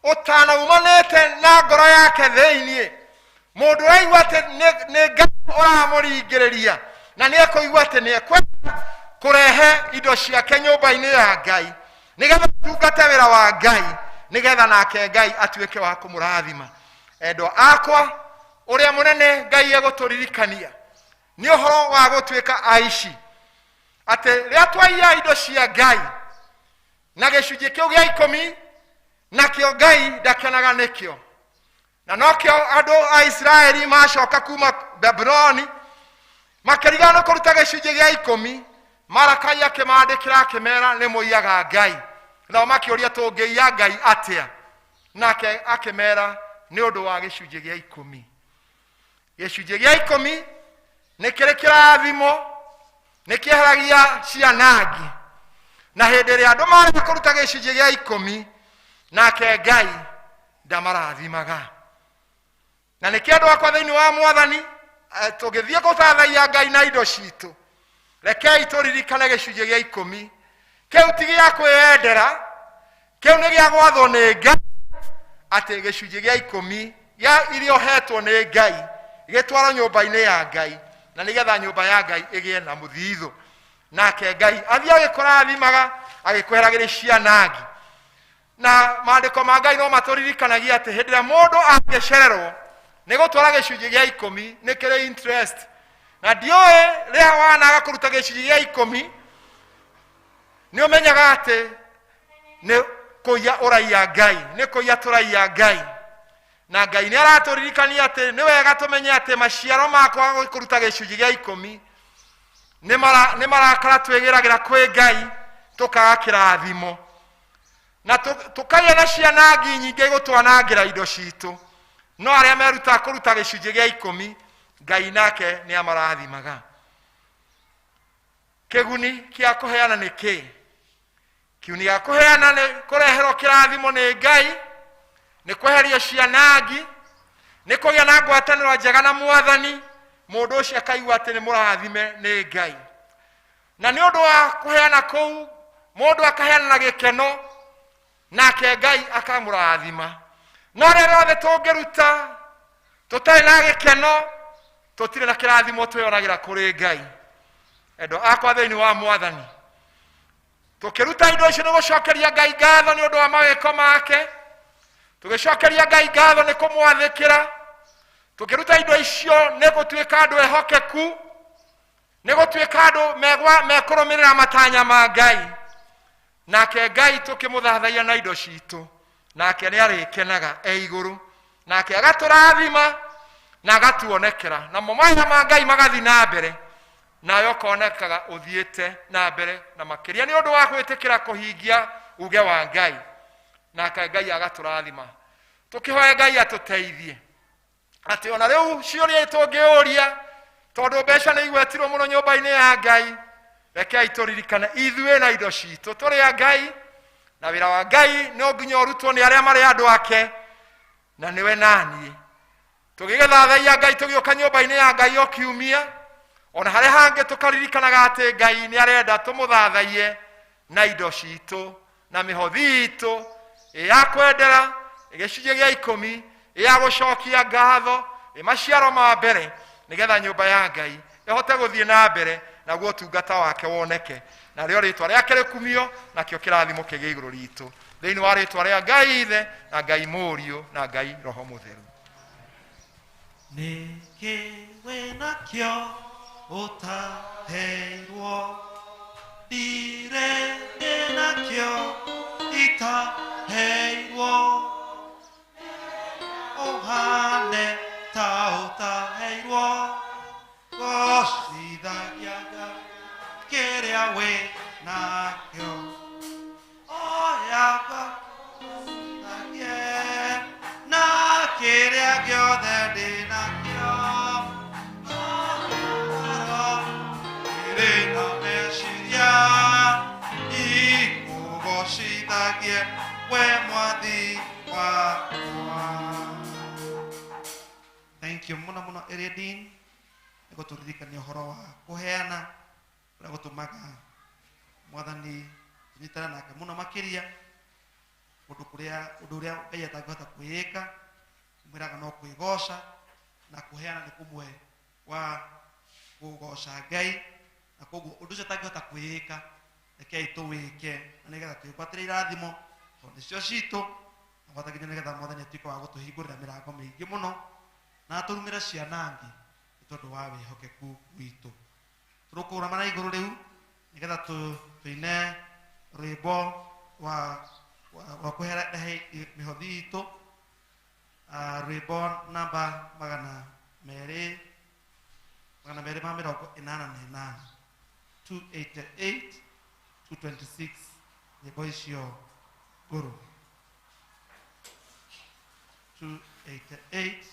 ũtana umanĩte na ngoro yake thĩiniĩ. Mũndũ ũraigua atĩ nĩ Ngai ũramũringĩrĩria, na nĩ ekũigua atĩ nĩ ekwenda kũrehe indo ciake nyũmba-inĩ ya Ngai nĩgetha atungate wĩra wa Ngai, nĩgetha nake Ngai atuĩke wa kũmũrathima. Endwa akwa, ũrĩa mũnene Ngai egũtũririkania nĩ ũhoro wa gũtuĩka aici, atĩ rĩrĩa twaiya indo cia Ngai na gĩcunjĩ kĩu gĩa ikũmi, nakĩo Ngai ndakenaga nĩkĩo. Na nokĩo andũ a Isiraeli macoka kuma Babuloni makĩrigana nĩ kũruta gĩcunjĩ gĩa ikũmi, Marakai akĩmandĩkĩra akĩmera nĩ mũiyaga Ngai. Nao makĩũria tũngĩiya Ngai atĩa? Nake akĩmera nĩ ũndũ wa gĩcunjĩ gĩa ikũmi. Gĩcunjĩ gĩa ikũmi nĩ kĩrĩ kĩrathimo, nĩ kĩeheragia cianangi, na hĩndĩ ĩrĩa andũ marega kũruta gĩcunjĩ gĩa ikũmi, nake Ngai ndamarathimaga. Na nĩkĩo andũ akwa thĩinĩ wa Mwathani, tũgĩthiĩ gũthathaia Ngai na indo citũ, rekei tũririkane gĩcunjĩ gĩa ikũmi kĩu ti gĩa kwĩyendera, kĩu nĩ gĩa gwathwo nĩ Ngai, atĩ gĩcunjĩ gĩa ikũmi ya iria ũhetwo nĩ Ngai gĩtwarwo nyũmba-inĩ ya Ngai, na nĩgetha nyũmba ya Ngai ĩgĩe na mũthithũ. Nake Ngai athiĩ agĩkũrathimaga agĩkweheragĩra cianangi. Na maandĩko ma Ngai no matũririkanagia atĩ hĩndĩ ĩrĩa mũndũ angĩcererwo nĩ gũtwara gĩcunjĩ gĩa ikũmi nĩ kĩrĩ interest, na ndiũĩ rĩrĩa wanaga kũruta gĩcunjĩ gĩa ikũmi nĩ ũmenyaga atĩ nĩ kũiya ũraiya Ngai, nĩ kũiya tũraiya Ngai. Na Ngai nĩ aratũririkania atĩ nĩ wega tũmenye atĩ maciaro ma kwaga kũruta gĩcunjĩ gĩa ikũmi nĩ marakara twĩgĩragĩra kwĩ Ngai, tũkaga kĩrathimo na tũkagĩa na cianangi nyingĩ gũtwanangĩra indo citũ. No arĩa merutaga kũruta gĩcunjĩ gĩa ikũmi, Ngai nake nĩ amarathimaga. Kĩguni kĩa kũheana nĩ kĩ? Kĩguni gĩa kũheana nĩ kũreherwo kĩrathimo nĩ Ngai, nĩ kweheria cianangi, nĩ kũgĩa na ngwatanĩro njega na Mwathani. Mũndũ ũcio akaigua atĩ nĩ mũrathime nĩ Ngai. Na nĩ ũndũ wa kũheana kũu, mũndũ akaheana na gĩkeno, nake Ngai akamũrathima. No rĩrĩa rĩothe tũngĩruta tũtarĩ na gĩkeno, tũtirĩ na kĩrathimo twĩyonagĩra kũrĩ Ngai. Endwa akwa thĩinĩ wa Mwathani, tũkĩruta indo icio nĩ gũcokeria Ngai ngatho nĩ ũndũ wa mawĩko make, tũgĩcokeria Ngai ngatho nĩ kũmwathĩkĩra, tũkĩruta indo icio nĩ gũtuĩka andũ ehokeku, nĩ gũtuĩka andũ mekũrũmĩrĩra matanya ma Ngai. Nake Ngai tũkĩmũthathaia na indo citũ, nake nĩ arĩkenaga e igũrũ, nake agatũrathima na agatuonekera, namo mawĩra ma Ngai magathiĩ na mbere, nawe ũkonekaga ũthiĩte na mbere na makĩria nĩ ũndũ wa gwĩtĩkĩra kũhingia uge wa Ngai, nake Ngai agatũrathima. Tũkĩhoe Ngai atũteithie atĩ ona rĩu ciũria tũngĩũria, tondũ mbeca nĩ igwetirwo mũno nyũmba-inĩ ya Ngai, rekei tũririkane ithuĩ na indo citũ tũrĩ a Ngai, na wĩra wa Ngai no nginya ũrutwo nĩ arĩa marĩ andũ ake, na nĩwe naniĩ. Tũgĩgĩthathaiya Ngai tũgĩũka nyũmba-inĩ ya Ngai o kiumia, ona harĩa hangĩ tũkaririkanaga atĩ Ngai nĩ arenda tũmũthathaiye na indo citũ na mĩhothi itũ ya kwendera, gĩcunjĩ gĩa ikũmi, ya gũcokia ngatho, maciaro ma mbere, nĩgetha nyũmba ya Ngai ĩhote gũthiĩ na mbere naguo ũtungata wake woneke, narĩo rĩtwa rĩake rĩkumio, nakĩo kĩrathimo kĩgĩe igũrũ ritũ, thĩinĩ wa rĩtwa rĩa Ngai Ithe na Ngai Mũriũ na Ngai Roho Mũtheru. Nĩkĩ wĩnakĩo ũtaheirwo? Ndirĩ ndĩnakĩo itaheirwo, ũhane ta ũtaheirwo, gocithagia Ngai kĩrĩa wĩnakĩo. Oya gocithagie na kĩrĩa gĩothe ndĩnakĩo. Ĩrĩ na meciria ikũgocithagie we Mwathi wakwa. Thank you mũno mũno Eredin nĩ gũtũririkania ũhoro wa kũheana ũrĩa gũtũmaga Mwathani tũnyitane nake mũno makĩria, ũndũ kũrĩa ũndũ ũrĩa Ngai atangĩhota kwĩĩka, mwĩraga no kwĩgoca, na kũheana nĩ kũmwe wa kũgoca Ngai, na koguo ũndũ ũcio atangĩhota kwĩĩka rekei tũwĩke, na nĩgetha twĩgwatĩre irathimo tondũ nĩcio citũ, na gwata nginya nĩgetha Mwathani atuĩke wa gũtũhingũrĩra mĩrango mĩingĩ mũno na atũrumĩre ciana ngi nĩ tondũ wa wĩhokeku witũ. Tũrũkũrama na igũrũ rĩu nĩgetha tũine rwĩmbo wa kũherehe mĩhothi itũ, rwĩmbo namba magana merĩ, magana merĩ ma mĩrongo ĩnana na ĩnana, 288, 226, nyĩmbo icio ngũrũ. 288.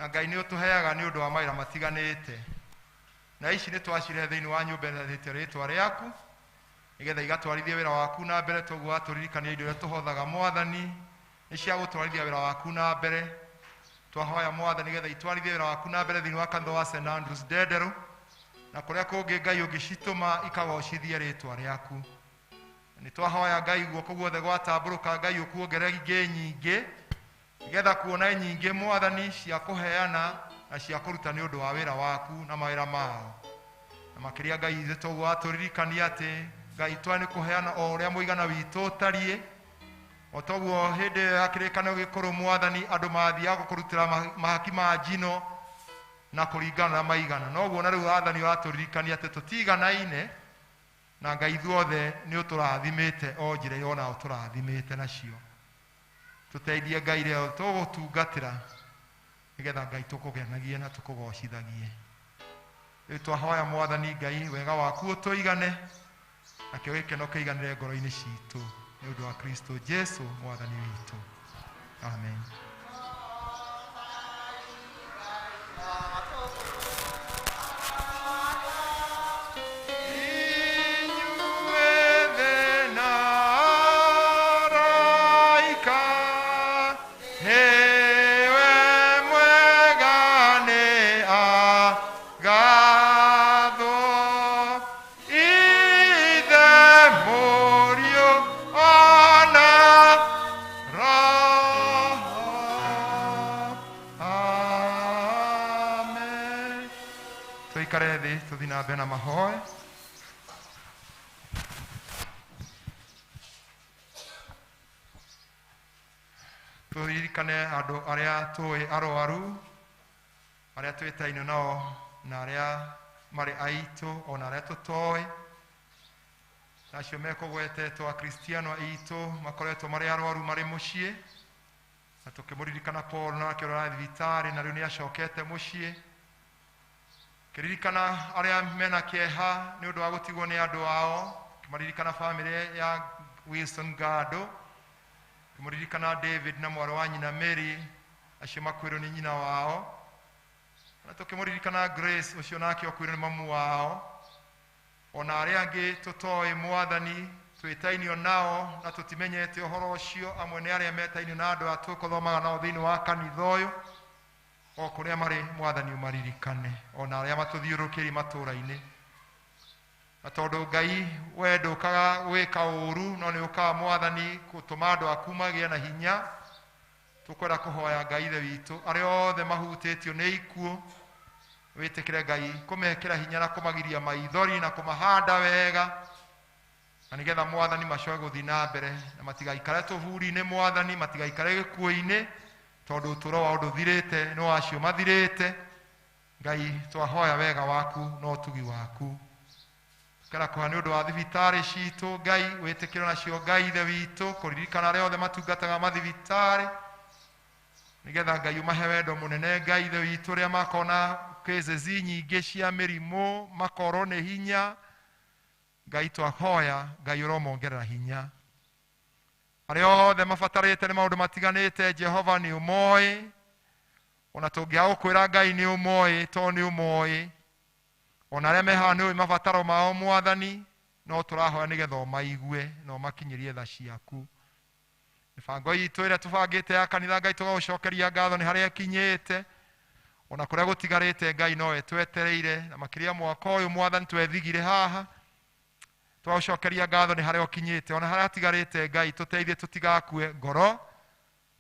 Na Ngai nĩ ũtũheaga nĩ ũndũ wa mawĩra matiganĩte. Na ici nĩ twacirehe thĩinĩ wa nyũmba ĩno rĩtwa rĩaku nĩgetha igatwarithie wĩra waku na mbere. Toguo watũririkania indo iria tũhothaga Mwathani nĩ cia gũtwarithia wĩra waku na mbere. Twahoya Mwathani nĩgetha itwarithie wĩra waku na mbere thĩinĩ wa kanitha wa St Andrews Ndenderũ na kũrĩa kũngĩ Ngai ũngĩcitũma ikagocithie rĩtwa rĩaku. Nĩ twahoya Ngai guoko guothe gwatambũrũka Ngai ũkuongerere ingĩ nyingĩ nĩgetha kuona nyingĩ Mwathani cia kũheana na cia kũruta nĩ ũndũ wa wĩra waku na mawĩra mao. Na makĩria Ngai ithuĩ toguo watũririkania atĩ Ngai twa nĩ kũheana o ũrĩa mũigana witũ ũtariĩ. O toguo hĩndĩ ĩyo ya kĩrĩkanĩro gĩkũrũ Mwathani andũ mathiaga kũrutĩra mahaki ma njino na kũringana na maigana. Noguo na rĩu wathani watũririkania atĩ tũtiganaine na Ngai ithuothe nĩ ũtũrathimĩte o njĩra ĩyo ona ũtũrathimĩte nacio. Tũteithie Ngai rĩo tũgũtungatĩra nĩgetha Ngai tũkũgenagie na tũkũgocithagie. Rĩu twahoya Mwathani Ngai wega waku ũtũigane nakĩo gĩkeno kĩiganĩre ngoro-inĩ citũ nĩ ũndũ wa Kristo Jesu Mwathani witũ. Amen. Na mahoe tũririkane andũ arĩa tũĩ arwaru arĩa twĩtainio nao na arĩa marĩ aitũ ona arĩa tũtoĩ na acio mekũgwetetwo akristiano aitũ makoretwo marĩ arwaru marĩ mũciĩ na tũkĩmũririkana Paul nake ũrĩa thibitarĩ na rĩu nĩ acokete mũciĩ. Kĩririkana arĩa mena kĩeha nĩ ũndũ wa gũtigwo nĩ andũ ao, kĩmaririkana bamĩrĩ ya Wilson Gado, kĩmũririkana David na mwarĩ wa nyina Mary acio makuĩrwo nĩ nyina wao, na tũkĩmũririkana Grace ũcio nake okuĩrwo nĩ mamu wao, ona arĩa angĩ tũtoĩ Mwathani twĩtainio nao na tũtimenyete ũhoro ũcio. Amwe nĩ arĩa metainio na andũ a tũkũthomaga nao thĩinĩ wa kanitha ũyũ o kũrĩa marĩ Mwathani ũmaririkane ona arĩa matũthiũrũrũkĩirie matũũra-inĩ. Na tondũ Ngai we ndũkaga gwĩka ũũru no nĩ ũkaga Mwathani gũtũma andũ aku magĩe na hinya, tũkwenda kũhoya Ngai Ithe witũ arĩa othe mahutĩtio nĩ ikuũ wĩtĩkĩre Ngai kũmekĩra hinya na kũmagiria maithori na kũmahanda wega na nĩgetha Mwathani macoke gũthiĩ na mbere na matigaikare tũburi-inĩ Mwathani matigaikare gĩkuũ-inĩ tondũ ũtũũro wao ndũthirĩte nĩ wacio mathirĩte. Ngai twahoya wega waku na ũtugi waku. Tukera kũhoya nĩ ũndũ wa thibitarĩ citũ Ngai wĩtĩkĩre nacio Ngai Ithe witũ kũririkana arĩa othe matungataga mathibitarĩ nĩgetha Ngai ũmahe wendo mũnene Ngai Ithe witũ ũrĩa makona cases nyingĩ cia mĩrimũ makorwo nĩ hinya. Ngai twahoya Ngai ũromongerera hinya. Arĩa othe mabatarĩte nĩ maũndũ matiganĩte Jehova nĩ ũmoĩ, ona tũngĩaga gũkwĩra Ngai nĩ ũmoĩ tondũ nĩ ũmoĩ. Ona arĩa me haha nĩ ũĩ mabataro mao Mwathani, no tũrahoya nĩgetha ũmaigue na ũmakinyĩrie tha ciaku. Mĩbango itũ ĩrĩa tũbangĩte ya kanitha Ngai tũgagũcokeria ngatho nĩ harĩa ĩkinyĩte, ona kũrĩa gũtigarĩte Ngai nowe twetereire, na makĩria mwaka ũyũ Mwathani twethigire haha twagũcokeria ngatho nĩ harĩa ũkinyĩte, ona harĩa hatigarĩte Ngai tũteithie tũtigakue ngoro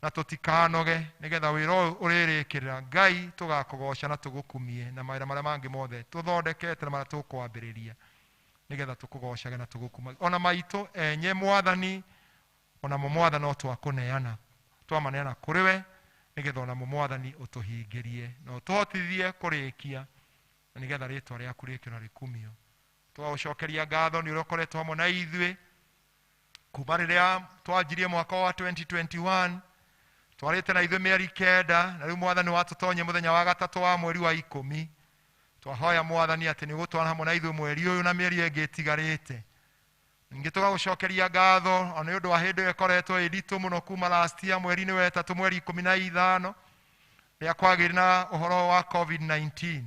na tũtikanoge nĩgetha wĩra ũyũ ũrĩrĩkĩrĩra Ngai tũgakũgoca na tũgũkumie na mawĩra marĩa mangĩ mothe tũthondekete na marĩa tũkwambĩrĩria nĩgetha tũkũgocage na tũgũkumagie. Ona maitũ enye Mwathani ona mo Mwathani no twakũneana twamaneana kũrĩ we nĩgetha ona mo Mwathani ũtũhingĩrie na ũtũhotithie kũrĩkia na nĩgetha rĩtwa rĩaku rĩkĩo na rĩkumio. Twagũcokeria ngatho nĩ ũrĩa ũkoretwo hamwe na ithuĩ kuma rĩrĩa twanjirie mwaka wa 2021 twarĩte na ithuĩ mĩeri 9 na rĩu Mwathani watũtonyia mũthenya wa 3 wa mweri wa 10. Twahoya Mwathani atĩ nĩ ũgũtwara hamwe na ithuĩ mweri ũyũ na mĩeri ĩngĩ ĩtigarĩte. Ningĩ tũgagũcokeria ngatho ona nĩ ũndũ wa hĩndĩ ĩyo ĩkoretwo ĩ nditũ mũno kuma last year mweri-inĩ wa 3 mweri 15 Rĩrĩa kwagĩire na ũhoro wa COVID-19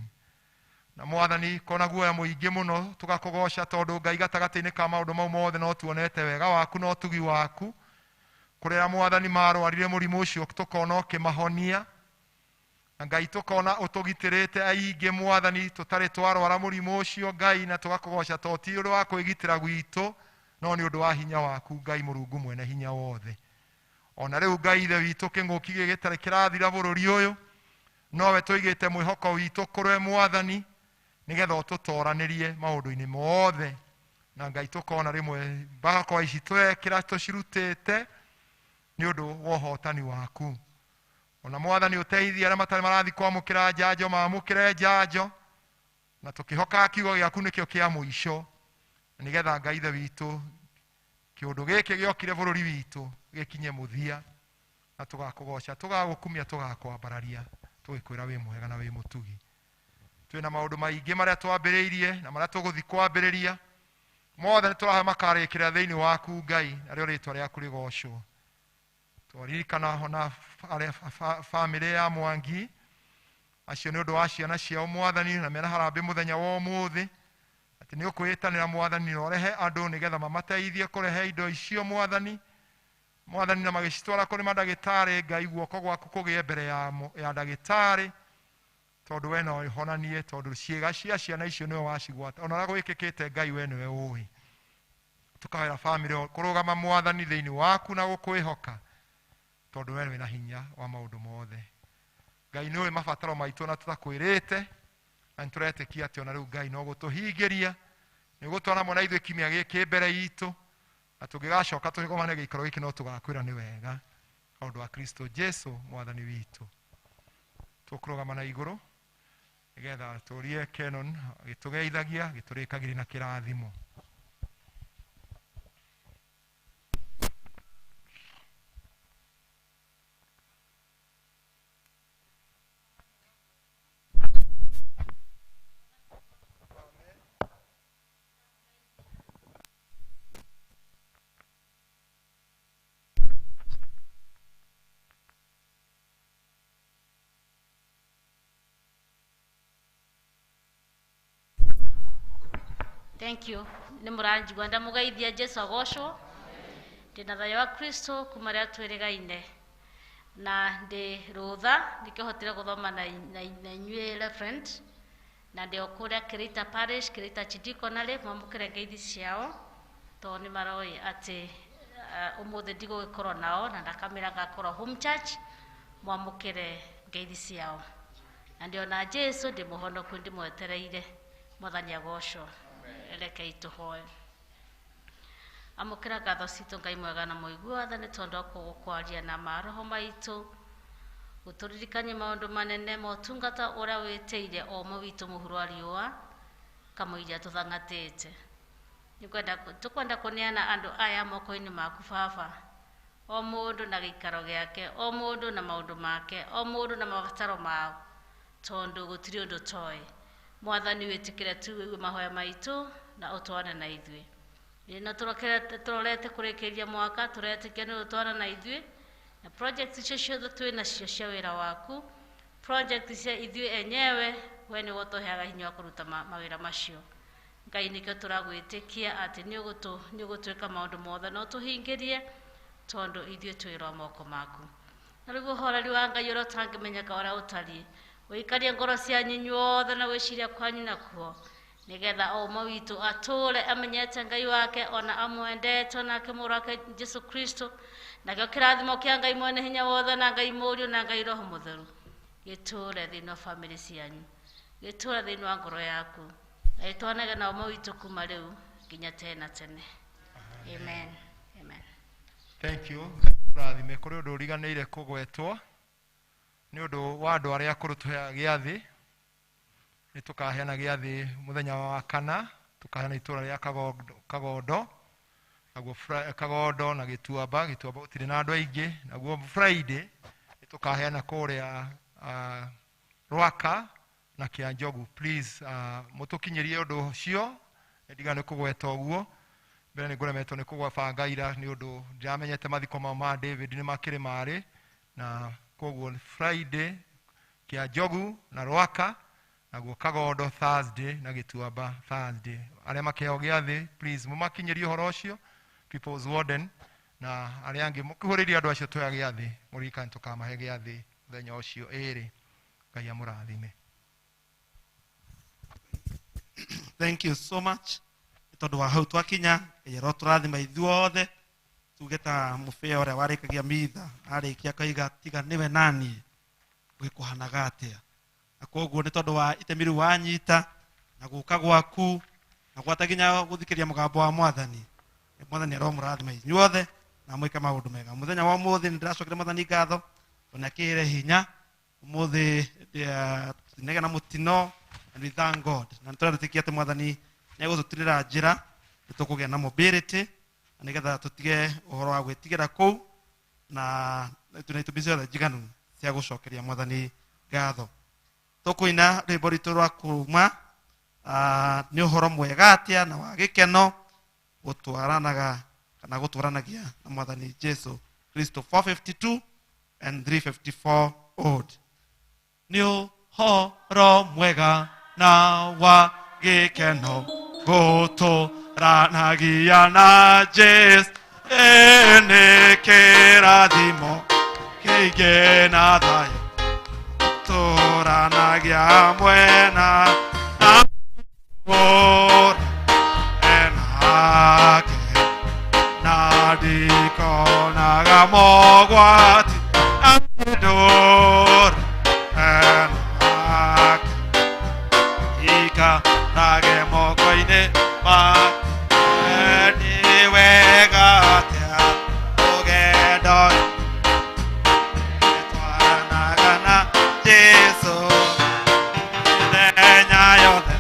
na mwathani kona guoya mũingĩ mũno tũgakũgoca tondũ Ngai gatagatĩ-inĩ ka maũndũ mau mothe no tuonete wega waku na ũtugi waku. Kũrĩa mwathani marwarire mũrimũ ũcio tũkona ũkĩmahonia, na Ngai tũkona ũtũgitĩrĩte aingĩ mwathani tũtarĩ twarwara mũrimũ ũcio Ngai, na tũgakũgoca to ti ũndũ wa kwĩgitĩra gwitũ no nĩ ũndũ wa hinya waku Ngai Mũrungu mwene hinya wothe. Ona rĩu Ngai ithe witũ kĩng'ũki gĩkĩ gĩtarĩ kĩrathira bũrũri ũyũ, nowe tũigĩte mwĩhoko witũ kũrĩ mwathani nĩgetha ũtũtoranĩrie maũndũ-inĩ mothe. Na Ngai tũkona rĩmwe barakoa ici twekĩra tũcirutĩte nĩ ũndũ wa ũhotani waku. Ona mwathani ũteithie arĩa matarĩ marathiĩ kwamũkĩra njanjo mamũkĩre njanjo, na tũkĩhokaga kiugo gĩaku nĩkĩo kĩa mũico, nĩgetha Ngai ithe witũ kĩũndũ gĩkĩ gĩokire bũrũri witũ gĩkinye mũthia, na tũgakũgoca tũgagũkumia tũgakwambararia tũgĩkwĩra wĩ mwega na wĩ mũtugi. Twĩna maũndũ maingĩ marĩa twambĩrĩirie na marĩa tũgũthiĩ kwambĩrĩria mothe nĩtũrahoya makarĩkĩra thĩinĩ waku Ngai, narĩo rĩtwa rĩaku rĩgocwo. Twaririkana ona arĩa bamĩrĩ ya Mwangi acio nĩ ũndũ wa ciana ciao mwathani, na mena harambĩ mũthenya wa ũmũthĩ atĩ nĩ ũkwĩtanĩra mwathani na ũrehe andũ nĩgetha mamateithie kũrehe indo icio mwathani. Mwathani na magĩcitwara kũrĩ mandagĩtarĩ, Ngai guoko gwaku kũgĩe mbere ya ndagĩtarĩ, tondũ we no ũhonanie, tondũ ciĩga cia ciana icio nĩwe wacigwata. Ona ũrĩa gwĩkĩkĩte Ngai we nĩwe ũĩ. Tũkahoera bamĩrĩ kũrũgama mwathani thĩinĩ waku na gũkwĩhoka, tondũ we wĩna hinya wa maũndũ mothe. Ngai nĩũĩ mabataro maitũ na tũtakwĩrĩte, na nĩtũretĩkia atĩ ona rĩu Ngai no gũtũhingĩria, nĩ ũgũtwara hamwe na ithuĩ kiumia gĩkĩ mbere itũ, na tũngĩgacoka tũgomane gĩikaro gĩkĩ no tũgakwĩra nĩ wega, ũndũ wa Kristo Jesu mwathani witũ. Tũkũrũgama na igũrũ nĩgetha tũrie Canon gĩtũgeithagia gĩtũrĩkagĩria na kĩrathimo. Thank you. Nĩ mũranjigua ndamũgeithia Jesu agocwo. Ndĩna thayũ wa Kristo kuma rĩrĩa twĩrĩgaine, na ndĩ rũtha ndikĩhotire gũthoma na inyuĩ reverend, na ndĩ o kũrĩa Kirita Parish, Kirita Chidikonarĩ, mwamũkĩre ngeithi ciao tondũ nĩ maroĩ atĩ ũmũthĩ ndigũgĩkorwo nao na ndakamĩra ngakorwo home church, mwamũkĩre ngeithi ciao. Na ndĩ ona Jesu ndĩ mũhonoku ndĩmwetereire. Mwathani agocwo. Rekei tũhoe. Amũkĩra ngatho citũ Ngai mwega na mũigua tha, nĩ tondũ wa gũkwaria na maroho maitũ, gũtũririkania maũndũ manene motungata ũrĩa wĩtĩire o ũmwe witũ mũhuro wa riũa kamũiria tũthangatĩte. Tũkwenda kũneana andũ aya moko-inĩ maku Baba, o mũndũ na gĩikaro gĩake, o mũndũ na maũndũ make, o mũndũ na mabataro mao, tondũ gũtirĩ ũndũ toĩ. Mwathani wĩtĩkĩre tu wĩigue mahoya maitũ na ũtwarane na ithuĩ. Ĩno tũrorete kũrĩkĩrĩria mwaka, tũretĩkia nĩ ũtwarana na ithuĩ, na project icio ciothe twĩ nacio cia wĩra waku, project cia ithuĩ enyewe, we nĩwe ũtũheaga hinya wa kũruta mawĩra macio. Ngai nĩkĩo tũragwĩtĩkia atĩ nĩ ũgũtwĩka maũndũ mothe na ũtũhingĩrie, tondũ ithuĩ twĩ moko maku. Na rĩu ũhoreri wa Ngai ũrĩa ũtangĩmenyeka ũrĩa ũtariĩ, ũikarie ngoro cianyu inyuothe na gwĩciria kwanyu nakuo, nĩgetha o ũmwe witũ atũũre amenyete Ngai wake ona amwendete onake mũrũ wake Jesu Kristo, nakĩo kĩrathimo kĩa Ngai mwene hinya wothe na Ngai Mũriũ na Ngai Roho Mũtheru gĩtũũre thĩinĩ wa bamĩrĩ cianyu, gĩtũũre thĩinĩ wa ngoro yaku, na gĩtwanage na ũmwe witũ kuma rĩu nginya tene na tene. Amen. Amen. Thank you. Rathime kũrĩ ũndũ ũriganĩire kũgwetwo nĩ ũndũ wa andũ arĩa akũrũ tũheaga gĩathĩ. Nĩ tũkaheana gĩathĩ mũthenya wa kana, tũkaheana itũũra rĩa Kagondo, naguo Kagondo na Gĩtuamba, Gĩtuamba gũtirĩ na andũ aingĩ, naguo Friday nĩ tũkaheana kũrĩa Rwaka na Kĩanjogu. Please mũtũkinyĩrie ũndũ ũcio, nĩ ndigana nĩ kũgweta ũguo. Mbere nĩ ngũremetwo nĩ kũbanga ira nĩ ũndũ ndiramenyete mathiko mau ma David nĩ makĩrĩ marĩ, na koguo Friday Kia Njogu na Rwaka, naguo Kagondo Thursday na Gĩtuamba Thursday. Arĩa makĩheo gĩathĩ, please mũmakinyĩrie ũhoro ũcio, People's Warden na arĩa angĩ mũkĩhũrĩrie andũ acio twoya gĩathĩ, mũririkane tũkamahe gĩathĩ mũthenya ũcio ĩrĩ. Ngai amũrathime. Thank you so much. Tondũ wa hau twakinya, Ngai arotũrathima ithuothe, tuge ta mũbĩa ũrĩa warĩkagia mitha, arĩkia akauga tiga nĩwe nani, gwĩkũhanaga atĩa. Na koguo nĩ tondũ wa itemi rĩu wanyita, na gũka gwaku, na gwata nginya gũthikĩria mũgambo wa Mwathani. Mwathani aromũrathima inyuothe, na mwĩke maũndũ mega. Mũthenya wa ũmũthĩ nĩ ndĩracokeria Mwathani ngatho, tondũ nĩ akĩhe hinya. Ũmũthĩ tinegea na mũtino, and we thank God. Na nĩ tũretĩkia atĩ Mwathani nĩ egũtũtirĩra njĩra, nĩ tũkũgĩa na mobility, na nĩgetha tũtige ũhoro wa gwĩtigĩra kũu, na tũna itũmi ciothe njiganu cia gũcokeria Mwathani ngatho. Tũkũina rwĩmbo rwitũ rwa kuma, nĩ ũhoro mwega atĩa na wa gĩkeno gũtwaranaga kana gũtwaranagia na Mwathani Jesu Kristo. 452 and 354 old. Nĩ ũhoro mwega na wa gĩkeno gũtũranagia na Jesu, nĩ kĩrathimo kĩingĩ na thayũ, tũranagia mwena na enake, na ndikonaga mogwati andũre enake, ikarage moko-inĩ make, nĩ wega atĩa rũgendo twaranaga na Jesu mĩthenya yothe.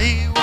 Ngai.